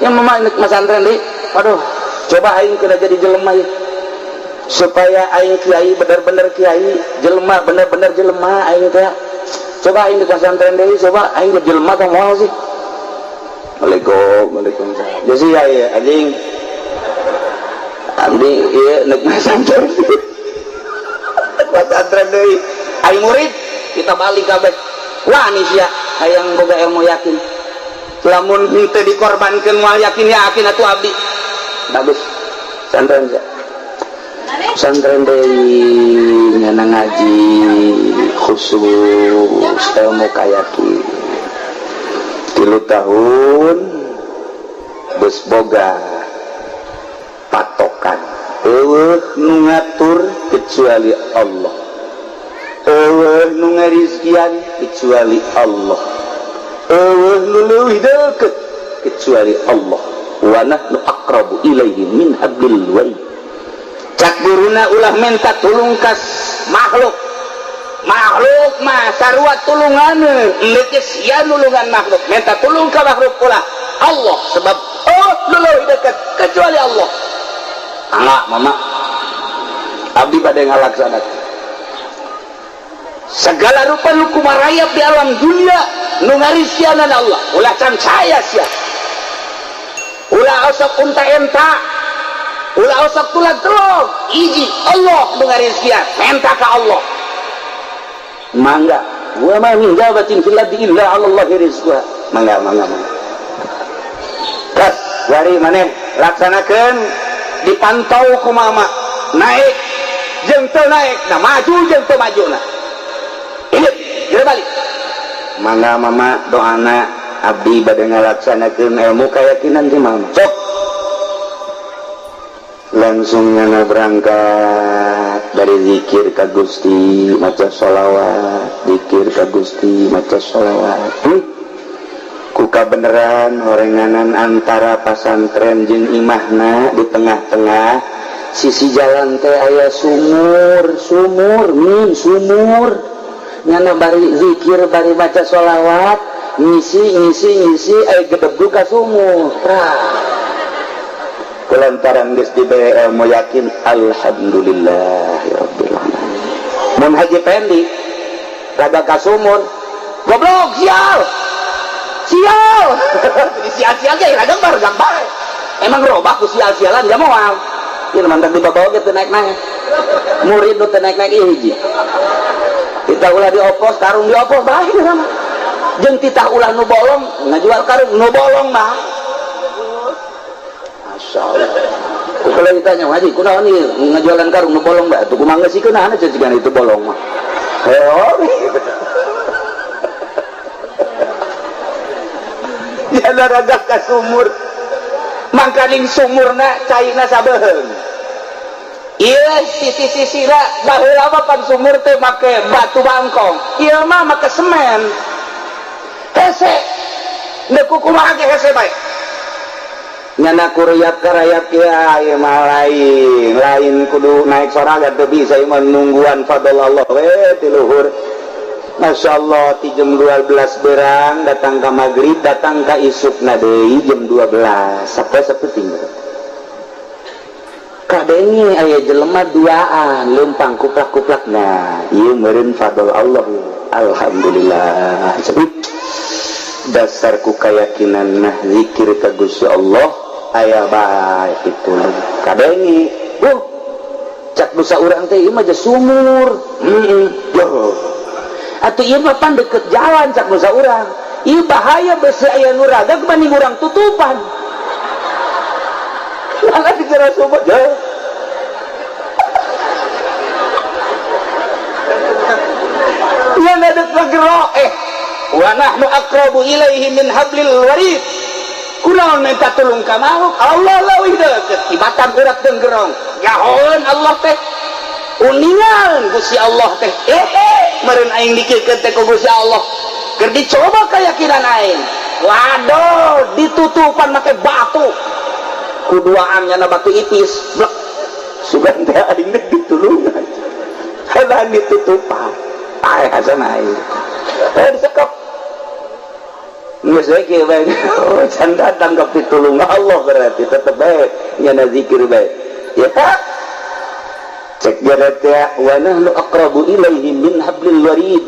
Yang mama nek masantren deui. Waduh, coba aing kena jadi jelema ya. Supaya aing kiai bener-bener kiai, jelema bener-bener jelema aing teh. Coba aing di pesantren deui, coba aing jadi jelema teh moal sih. Waalaikum, waalaikumsalam. Jadi ya ya anjing. Abdi ieu nek masantren. Pesantren deui. Aing murid kita balik kabeh. Wah nih sia hayang boga ilmu yakin. Lamun henteu dikorbankeun moal yakin yakin atuh abdi. Bagus. Santren sia. Santren deui nyana ngaji khusus ilmu kayakin. 3 tahun geus boga Euweuh nu ngatur kecuali Allah, euweuh nu ngarizkian kecuali Allah, euweuh nu leuwih deukeut kecuali Allah. Wa nahnu aqrabu ilaihi min hablil warid. Cak guruna ulah minta tulung kas makhluk. Makhluk mah sarua tulunganeun, enggeus sia nulungan makhluk. Minta tulung ka makhluk ulah Allah, sebab oh nu leuwih deukeut kecuali Allah. Anak mama abdi bade ngalaksanakeun segala rupa nu kumarayap di alam dunia nu ngarizkianan Allah. Ulah cancaya sia, ulah osok unta enta, ulah osok tulang telog, iji Allah nu ngarizkian, menta ka Allah. Mangga wa ma min dabatin fil ardi illa 'ala Allahi rizquha. Mangga mangga mangga. Kas bari maneh laksanakeun, dipantau ku mama naik jeung teu naik, nah maju jeung teu maju, nah ini geura balik. Mangga mama doana abdi bade ngalaksanakeun ilmu keyakinan ti mama. Sok langsung nyana berangkat dari zikir ka Gusti maca sholawat, zikir ka Gusti maca sholawat. Kuka beneran horenganan antara pasantren jeung imahna di tengah-tengah sisi jalan teh aya sumur, sumur min sumur. Nyana bari zikir bari maca sholawat, ngisi ngisi ngisi aya gedebug ka sumur. Kulantaran geus dibere ilmu yakin, alhamdulillahirabbil alamin. Mun Haji Pendi rada ka sumur, goblok sial. Sial. Sial-sial ge ragang bargang bae. Emang robah ku sial-sialan ja moal. Ieu mantap dibawa ge teu naik-naik. Murid nu teu naik-naik ieu hiji. Titah ulah diopos, karung diopos bae sama. Jeung titah ulah nu bolong, ngajual karung nu bolong mah. Masyaallah. Ku kalau ditanya haji, kunaon ieu ngajualan karung nu bolong bae? Tuh kumaha geus sikeun anu cicigan itu bolong mah. Heo. Jana ragak ka sumur, mangkaning sumurna caina sabeheung. Ieu sisi-sisina baheula mah pan sumur teh make batu bangkong, ieu mah make semen. Hese neuk kumaha ge hese bae. Nyana kuruyap karayap kieu ieu mah lain, lain kudu naik sorangan teu bisa ieu mah nungguan fadl Allah we ti luhur. Masya Allah ti jam 12 berang datang ke maghrib, datang ke isukna deui jam 12 sampai sapeting. Kadenge aya jelema duaan leumpang kuplak-kuplak, nah ieu meureun fadl Allah. Alhamdulillah. Dasar ku kayakinan nah zikir ka Gusti Allah aya bae kitu. Kadenge cak dosa urang teh ieu mah sumur. Heeh. Atuh ieu mah pan deket jalan cak dosa urang. Ieu bahaya besi aya nu radag mending urang tutupan. Mangga dikira sumur jauh. Ieu nadek ngegero wa nahnu aqrabu ilaihi min hablil warid. Kunaon minta tulung ka makhluk? Allah leuwih deukeut tibatan urat denggerong. Nyahoeun Allah teh. Uningan Gusti Allah teh. Meureun aing dikirkeun teh ku Gusti Allah. Keur dicoba keyakinan aing. Waduh, ditutupan make batu. Kuduaan nyana batu ipis. Blek. Sugan teh aing teh ditulungan. Halan ditutupan. Paeh hasan aing. Disekep. Geus we kieu bae. Can datang ka pitulung Allah berarti tetep bae nyana zikir bae. Ya. Cek teh wa nahnu aqrabu ilaihi min hablil warid.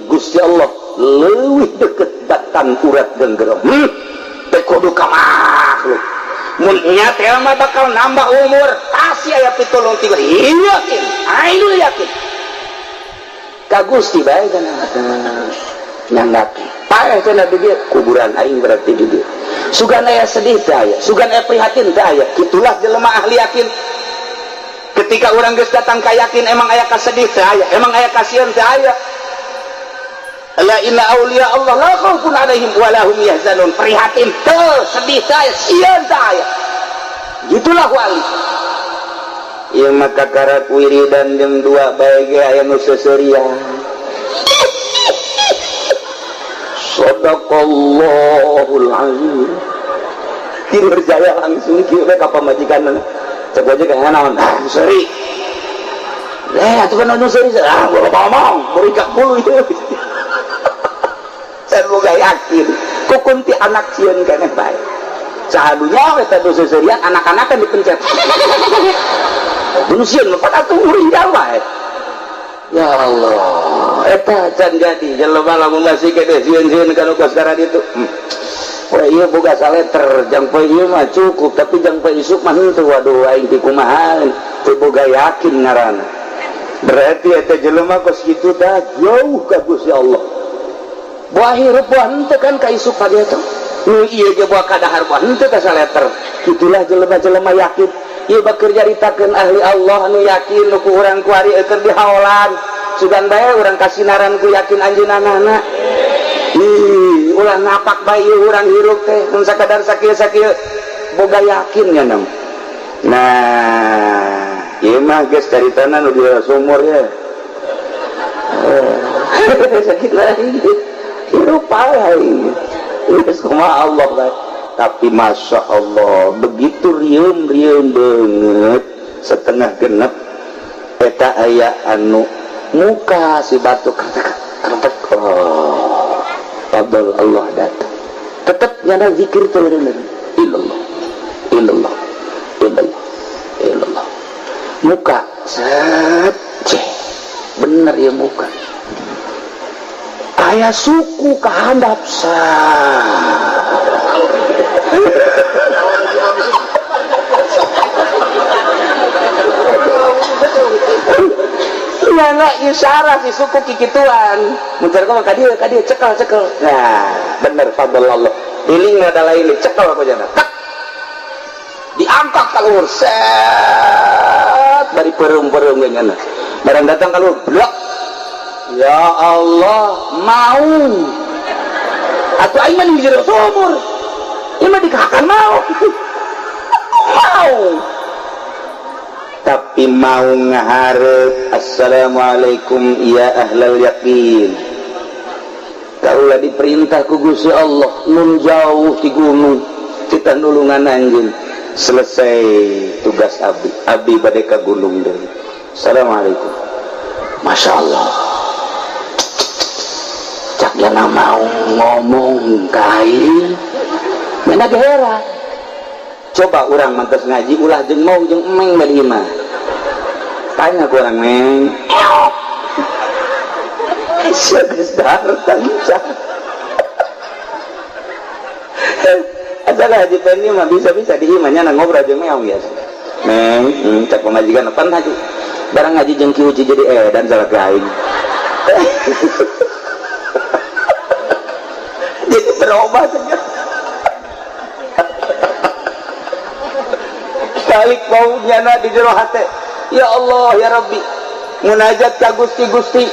Gusti Allah leuwih deukeut batang urat genggerong. Teu kudu ka makhluk. Mun nya teh mah bakal nambah umur, pasti aya pitulung ti yakin. Aing yakin. Ka Gusti bae kana. Nyanggap. Paeh cenah di dieu kuburan aing berarti di dieu. Sugan aya sedih teh aya, sugan aya prihatin teh aya. Kitulah jelema ahli yakin. Ketika orang geus datang ka yakin emang aya kasedih teh aya, emang aya kasihan teh aya. La inna auliya Allah la khaufun alaihim wa lahum yahzanun. Prihatin teu, sedih teh aya, sieun teh aya. Gitulah wali. Ieu mah kakarak wiridan jam 2 bae ge aya nu seuseurian. Sadaqallahul azim. Tidur jaya langsung kieu we ka pamajikanna. Cek aja kayak naon? Ah, seuri. Atuh kan nu seuri. Ah, gua ngomong, beurik bulu ieu. Can boga yakin. Kukun ti anak sieun keneh bae. Sahadunya eta nu seuseurian anak-anak kan dipencet. Nu sieun mah atuh nguring bae. Ya Allah, eta can jadi jelema lamun masih kene sieun-sieun kana kos karena ditu. Poe ieu boga saleter, jang poe ieu mah cukup, tapi jang poe isuk mah henteu. Waduh aing ti kumaha, teu boga yakin ngaranna. Berarti eta jelema kos kitu tah jauh ka Gusti Allah. Buah hirup buah henteu kan ka isuk ka dieu teh. Nu ieu ge buah kadahar buah henteu ka saleter. Kitulah jelema-jelema yakin. Ieu bakeur nyaritakeun ahli Allah nu yakin nu ku urang kuari keur dihaolan. Sugan bae urang kasinaran ku yakin anjeunna. Ih, ulah napak bae urang hirup teh mun sakadar sakieu-sakieu boga yakin nya nam. Nah, ieu mah geus caritana nu di sumur ya. Sakit lagi. Hirup bae geus kumaha Allah bae. Tapi masya Allah begitu rieum-rieum banget setengah genep eta aya anu muka si batu kertek oh fadl Allah datang tetep nyana zikir terus illallah illallah illallah illallah muka set ceh bener ya muka aya suku kahandap sa nyana isyarat si suku kikituan muncul kok ka dieu cekel cekel. Nah bener fadl Allah iling adalah ini cekel aku jana diangkat ka luhur set bari pereum-pereum ge nyana barang datang ka luhur blok ya Allah mau atuh aing mah di jero sumur ieu mah dikahakan mau mau tapi mau ngaharep assalamualaikum ya ahlal yakin kaulah diperintah ku Gusti Allah nun jauh di gunung kita nulungan anjeun selesai tugas abdi abdi bade ka gunung deui assalamualaikum masya Allah cak jana mau ngomong kain mana gera coba urang mantas ngaji ulah jeung mau jeung emeng bari imah tanya ku urang meng sia geus dahar tangca asal haji Pendi mah bisa-bisa di imah nya ngobrol jeung meong biasa meng cak pamajikan pan haji barang ngaji jeung Ki Uci jadi edan salah ka aing jadi berubah saja balik mau nyana di jero hate ya Allah ya Rabbi munajat ka Gusti Gusti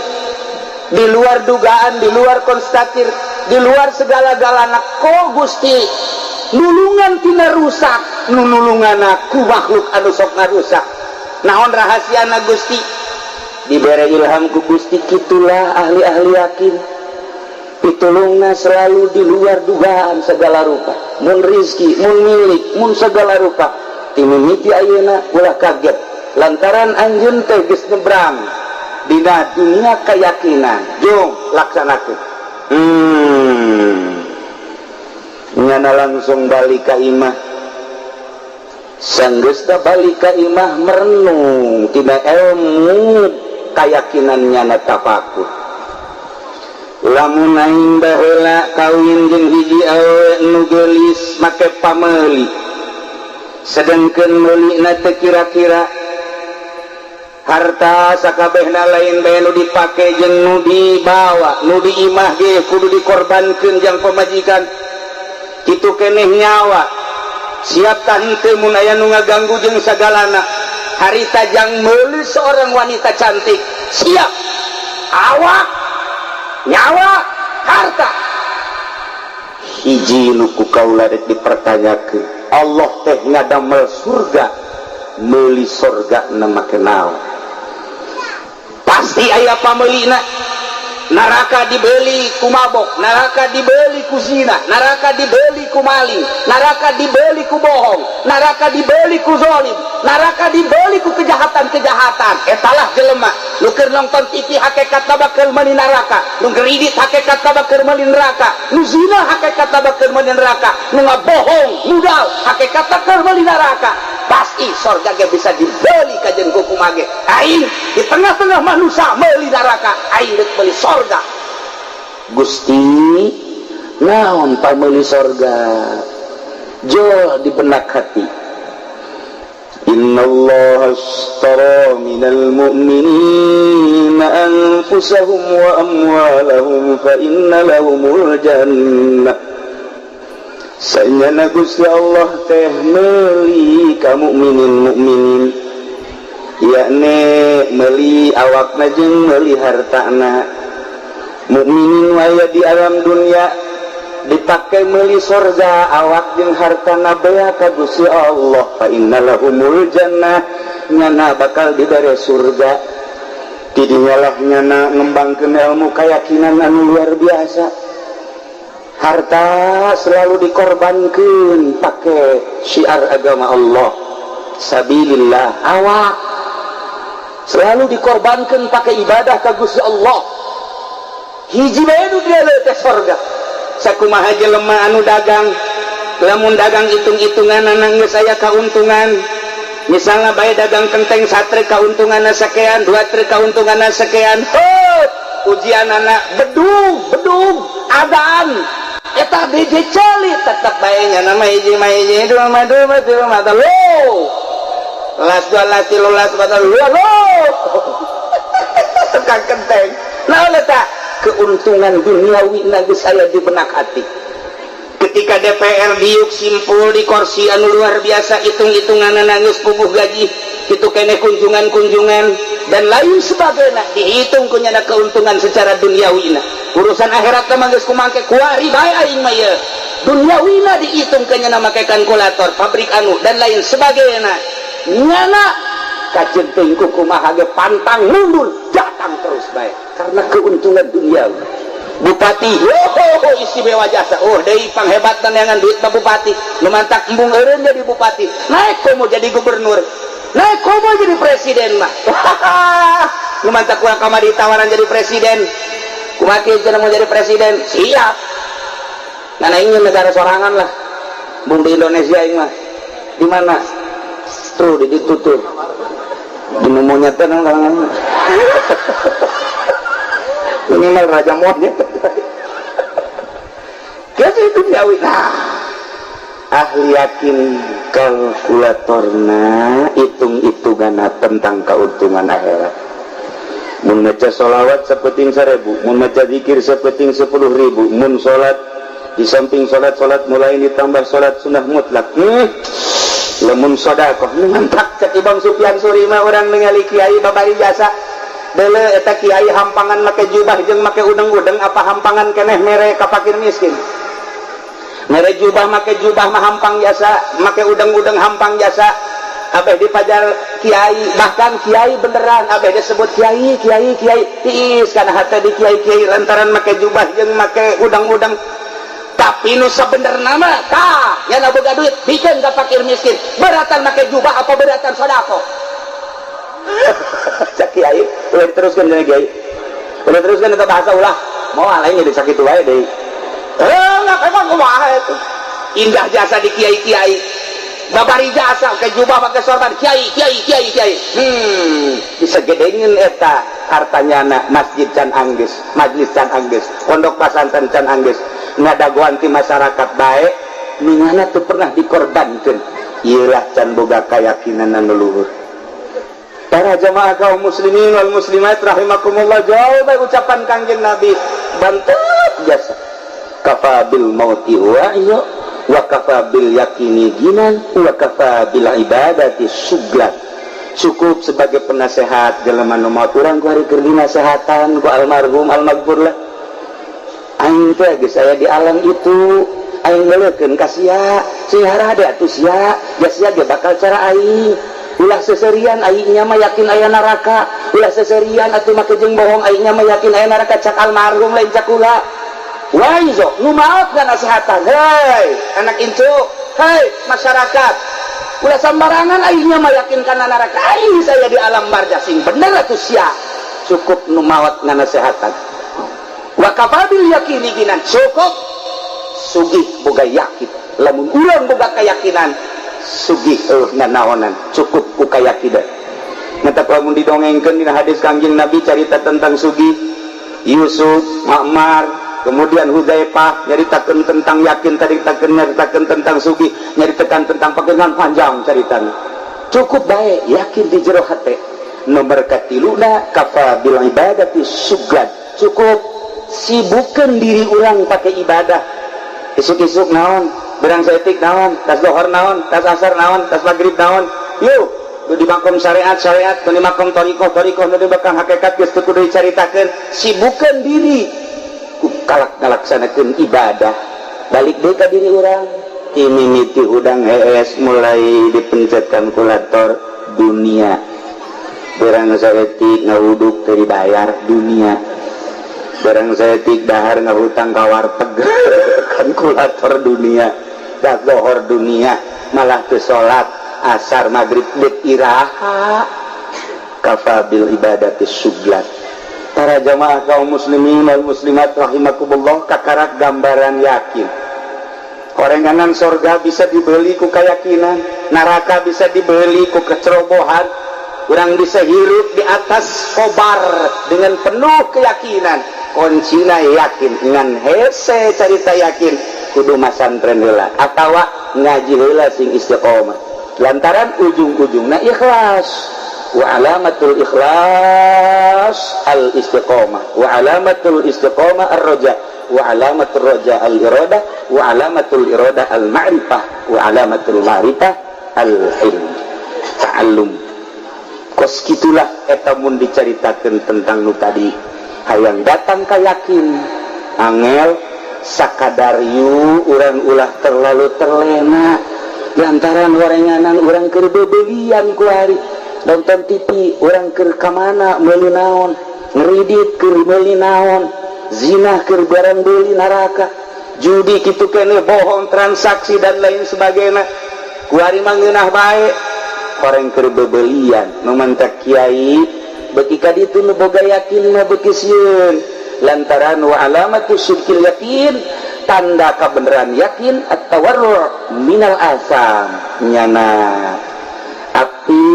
di luar dugaan di luar konstatir di luar segala-galana ko Gusti nulungan tina rusak nulungan aku makhluk anu sok ngarusak naon rahasiana Gusti dibere ilham ku Gusti kitulah ahli-ahli yakin pitulungna selalu di luar dugaan segala rupa mun rizki mun milik mun segala rupa timimiti ayeuna ulah kaget lantaran anjeun teh geus nyebrang dina dunia keyakinan jung laksanakeun nyana langsung balik ka imah sanggeusna balik ka imah merenung tina ilmu keyakinan nyana tafakur lamun aing baheula kawin jeung hiji awewe nu geulis make pameuli sedangkan meulina teu kira-kira harta sakabehna lain bae nu dipake jeung nu dibawa nu diimah ge kudu dikorbankeun jang pamajikan kitu keneh nyawa siap tah henteu mun aya nu ngaganggu jeung sagalana harita jang meuli seorang wanita cantik siap awak nyawa harta hiji nu ku kaula rek dipertanyakeun Allah teh ngadamel surga Meuli sorga na make naon? Pasti aya pameulina. Neraka dibeli ku mabok, neraka dibeli ku zina, neraka dibeli ku maling, neraka dibeli ku bohong, neraka dibeli ku zolim, neraka dibeli ku kejahatan-kejahatan. Etalah jelema nu keur nonton TV hakikatna bakal meuli neraka, nu ngridit hakikatna bakal meuli neraka, nu zina hakikatna bakal meuli neraka, nu ngabohong mudal hakikatna keur meuli neraka. Pasti sorga ge bisa dibeli kajen ku kumage. Aing di tengah-tengah manusia meuli neraka, aing deuk meuli sorga. Gusti, naon pameuli sorga? Jol di benak hati. Innallaha ashtara minal mu'minina anfusahum wa amwalahum fa inna lahumul jannah. Sanyana Gusti Allah teh meuli ka mukminin mukminin, yakni meuli awakna jeung meuli hartana. Mukminin waya di alam dunia dipakai meuli sorga awak jeung hartana bea ka Gusti Allah, fa innalahumul jannah, nyana bakal dibere surga. Tidinyalah nyana ngembangkeun ilmu keyakinan anu luar biasa. Harta selalu dikorbankan pakai syiar agama Allah, sabilillah. Awak selalu dikorbankan pakai ibadah ka Gusti Allah. Hiji bae nu dieu teh sorga. Sakumaha jelema anu dagang, lamun dagang hitung-hitungan geus aya kauntungan. Misalnya bae dagang kenteng satre kauntunganna sakean, dua truk kauntunganna sakean. Hot, ujianana bedug, bedug, adaan. Eta DJ celi tetep bae nya nama hiji mah hiji, dua mah dua, tilu mah telu. Las dua las tilu las empat lo. Tukang kenteng. Naon eta? Keuntungan duniawi geus aya di benak hati. Ketika DPR diuk simpul di kursi anu luar biasa, hitung-hitunganna geus puguh gaji, kitu keneh kunjungan-kunjungan dan lain sebagainya, dihitung ku nyana keuntungan secara duniawina. Urusan akhirat mah geus kumangke kuari bae aing mah ieu. Duniawina dihitung ke nyana make kalkulator, pabrik anu dan lain sebagainya. Nyana kaceun teuing ku kumaha ge pantang mundur, datang terus bae karena keuntungan duniawi. Bupati, oh, istimewa jasa. Oh, deui panghebatna neangan duit mah bupati. Nu mantak embung eureun jadi bupati. Naik komo jadi gubernur. Naik komo jadi presiden mah. Nu mantak urang kamari tawaran jadi presiden. Kumaha kieu cenah mau jadi presiden? Siap. Ngan aing negara sorangan lah. Bung di Indonesia aing mah. Di mana? Tuh di ditu tuh. Di monyet teh nang. Minimal raja monyet. Jadi itu duniawi. Nah, ahli yakin kalkulatorna hitung-hitunganna tentang keuntungan akhirat. Mun maca sholawat sapeting 1000, mun maca zikir sapeting 10.000, mun salat di samping salat-salat mulai ditambah salat sunnah mutlak. Lamun sedekah mantap cek Imam Sufyan Suri mah urang ningali kiai babari jasa. Dele eta kiai hampangan make jubah jeung make udeng-udeng apa hampangan keneh mere ka fakir miskin. Mere jubah make jubah mah hampang jasa, make udeng-udeng hampang jasa. Abeh dipajar kiai, bahkan kiai beneran abeh disebut kiai, kiai, kiai. Tiis kana hate di kiai-kiai lantaran make jubah jeung make udeng-udeng. Tapi nu sabenerna mah tah nya boga duit bikeun ka fakir miskin. Beratan make jubah apa beratan sedekah? Cak kiai, ulah diteruskan jadi kiai. Ulah teruskan eta bahasa ulah. Mau lain jadi sakitu wae deui. Enggak emang kumaha itu. Indah jasa di kiai-kiai. Babari jasa ke jubah pakai sorban kiai, kiai, kiai, kiai. Bisa gedeungin eta hartanya na masjid can anggeus, majlis can anggeus, pondok pasantren can anggeus. Ngadagoan ti masyarakat bae, nu nyana teu pernah dikorbankeun. Ieu lah can boga keyakinan anu luhur. Para jamaah kaum muslimin wal muslimat rahimakumullah, jauh baik ucapan Kangjeng Nabi bantep jasa. Kafa bil mauti wa iyo wa kafa bil yakini ginan wa kafa bil ibadati suglan. Cukup sebagai penasehat jelema nu maot urang ku hari keur dinasehatan ku almarhum almaghfur lah. Aing teh geus aya di alam itu, aing ngeulekeun ka sia, sia harade atuh sia, ja sia ge bakal cara aing. Ulah seserian, aingnya mah yakin aya neraka. Ulah seserian atuh make jeung bohong, aingnya mah yakin aya neraka. Cak almarhum, lain cak kula. Waizo nu maot nasehatan, hei anak incu, hei masyarakat, ulah sembarangan, aingnya mah yakin kana neraka, aing saya di alam barzah. Sing bener atuh sia. Cukup nu maot nasehatan. Wa kafa bil yakini ghinan, cukup sugih boga yakin. Lamun urang boga keyakinan, sugih eueuh nanaonan, cukup ku kayakinan. Matak lamun didongengkeun dina hadis Kangjeng Nabi, carita tentang sugih Yusuf, Ma'mar, kemudian Hudzaifah, nyaritakeun tentang yakin tadi, takeun nyaritakeun tentang sugih, nyaritakeun tentang pegangan, panjang caritana. Cukup baik yakin di jero hate. Nomor katiluna, kafa bil ibadati syughlan, cukup sibukkan diri orang pakai ibadah. Isuk-isuk naon, berang saeutik naon, tas lohor naon, tas asar naon, tas maghrib naon, yuk di makom syariat syariat, di makom torikoh torikoh, di makom hakikat geus teu kudu dicaritakeun. Sibukkan diri ku kalak ngalaksanakeun ibadah. Balik deui ka diri urang, mimiti hudang hees mulai dipencet kalkulator dunia, berang saeutik ngawuduk teu dibayar dunia, barang saeutik dahar ngahutang ka warteg kalkulator dunia, dak lohor dunia, malah ke salat asar maghrib dek iraha. Kafa bil ibadati syughlan. Para jamaah kaum muslimin wal muslimat rahimakumullah, kakarak gambaran yakin. Horenganan sorga bisa dibeli ku keyakinan, neraka bisa dibeli ku kecerobohan. Urang bisa hirup di atas kobar dengan penuh keyakinan. Kuncina yakin. Ngan hese carita yakin, kudu masantren heula atawa ngaji heula sing istiqomah, lantaran ujung-ujungna ikhlas. Wa alamatul ikhlas al istiqomah, wa alamatul istiqomah ar-roja, wa alamatul roja al iradah, wa alamatul iradah al ma'rifah, wa alamatul ma'rifah al ilm ta'allum. Kos kitulah eta mun dicaritakeun tentang nu tadi, hayang datang ka yakin angel sakadar. Yu urang ulah terlalu terlena, lantaran horenganan urang keur bebelian kuari, nonton TV urang, keur kamana, meuli naon, ngeridit keur meuli naon, zina keur barang beli neraka, judi kitu kene, bohong, transaksi, dan lain sebagainya. Kuari mah ngeunah bae orang keur bebelian. Nu mantak kiai beki ka ditu, nu boga yakin mah beki sieun, lantaran wa alamatu sidqil yakin, tanda kebenaran yakin, at-tawarru minal asam, nyana api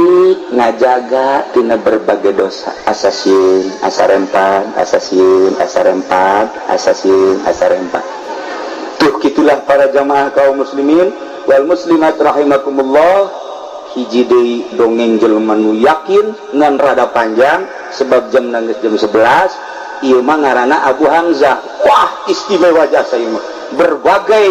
ngajaga tina berbagai dosa. Asa sieun asa rempan, asa sieun asa rempan, asa sieun asa rempan. Tuh, gitulah para jamaah kaum muslimin wal muslimat rahimakumullah. Hiji deui dongeng jelema nu yakin, ngan rada panjang sebab jam nangis jam 11. Ieu mah ngaranna Abu Hamzah. Wah, istimewa jasa ieu mah. Berbagai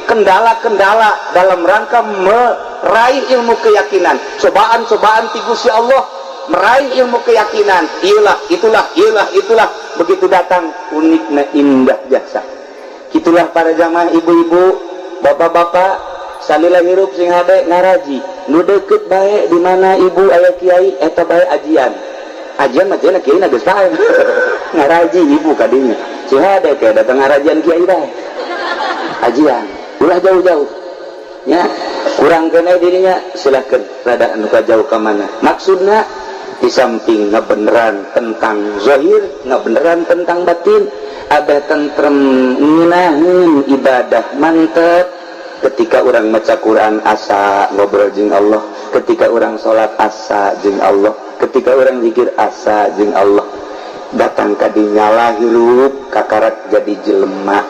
kendala-kendala dalam rangka meraih ilmu keyakinan, cobaan-cobaan ti Gusti Allah meraih ilmu keyakinan, iyalah, itulah, iyalah, itulah, begitu datang uniknya, indah jasa. Itulah para jamaah, ibu-ibu, bapak-bapak, salila hirup sing hade ngaraji nu deket bae. Di mana ibu aya kiai eta bae, ajian ajian mah cenah kiai geus pae ngaraji. Ibu kadinya sing hade kayak datang ngarajian kiai bae, ajian ulah jauh-jauh ya, kurang kena dirinya, silahkan rada anu jauh ke mana. Maksudnya di samping ngebeneran tentang zahir, ngebeneran tentang batin, ada tentrem, ngeunaheun ibadah mantep. Ketika orang maca Quran asa ngobrol jeung Allah, ketika orang sholat asa jeung Allah, ketika orang zikir asa jeung Allah, datang ka dinyala hirup kakarak jadi jelema.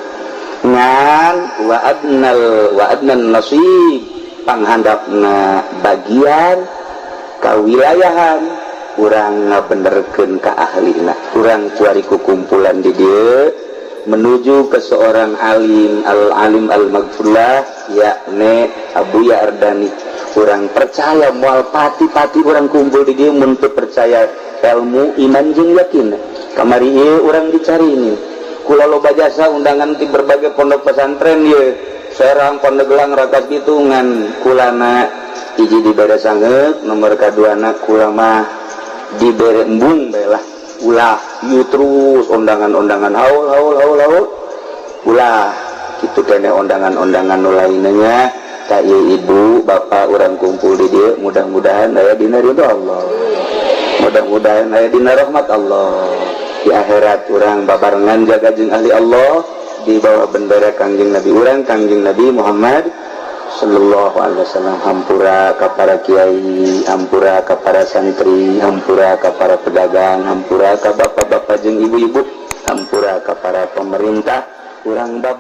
Ngan wa adnal wa adnan nasib, panghandapna bagian kawilayahan urang ngabenerkeun ka ahlina. Urang kuari ku kumpulan di dieu menuju ke seorang alim, al alim al maghfurlah, yakni Abu Ardani. Urang percaya moal pati-pati urang kumpul di dieu mun teu percaya ilmu, iman jeung yakin. Kamari ieu urang dicari ini kula loba jasa undangan di berbagai pondok pesantren ye, Serang, Pandeglang, Rangkas Bitung, ngan kulana Hiji dibere sangeuk, nomor kaduana kurang mah dibere embung bae lah. Ulah ieu terus undangan-undangan haul haul haul haul. Ulah kitu keneh undangan-undangan nu lainnya nya. Ka ieu ibu bapak urang kumpul di dieu mudah-mudahan aya dina ridho Allah. Mudah-mudahan aya dina rahmat Allah. Di akhirat urang babarengan jaga jeung ahli Allah di bawah bendera Kangjeng Nabi urang Kangjeng Nabi Muhammad sallallahu alaihi wasallam. Hampura ka para kiai, hampura ka para santri, hampura ka para pedagang, hampura ka bapak-bapak jeung ibu-ibu, hampura ka para pemerintah. Urang babar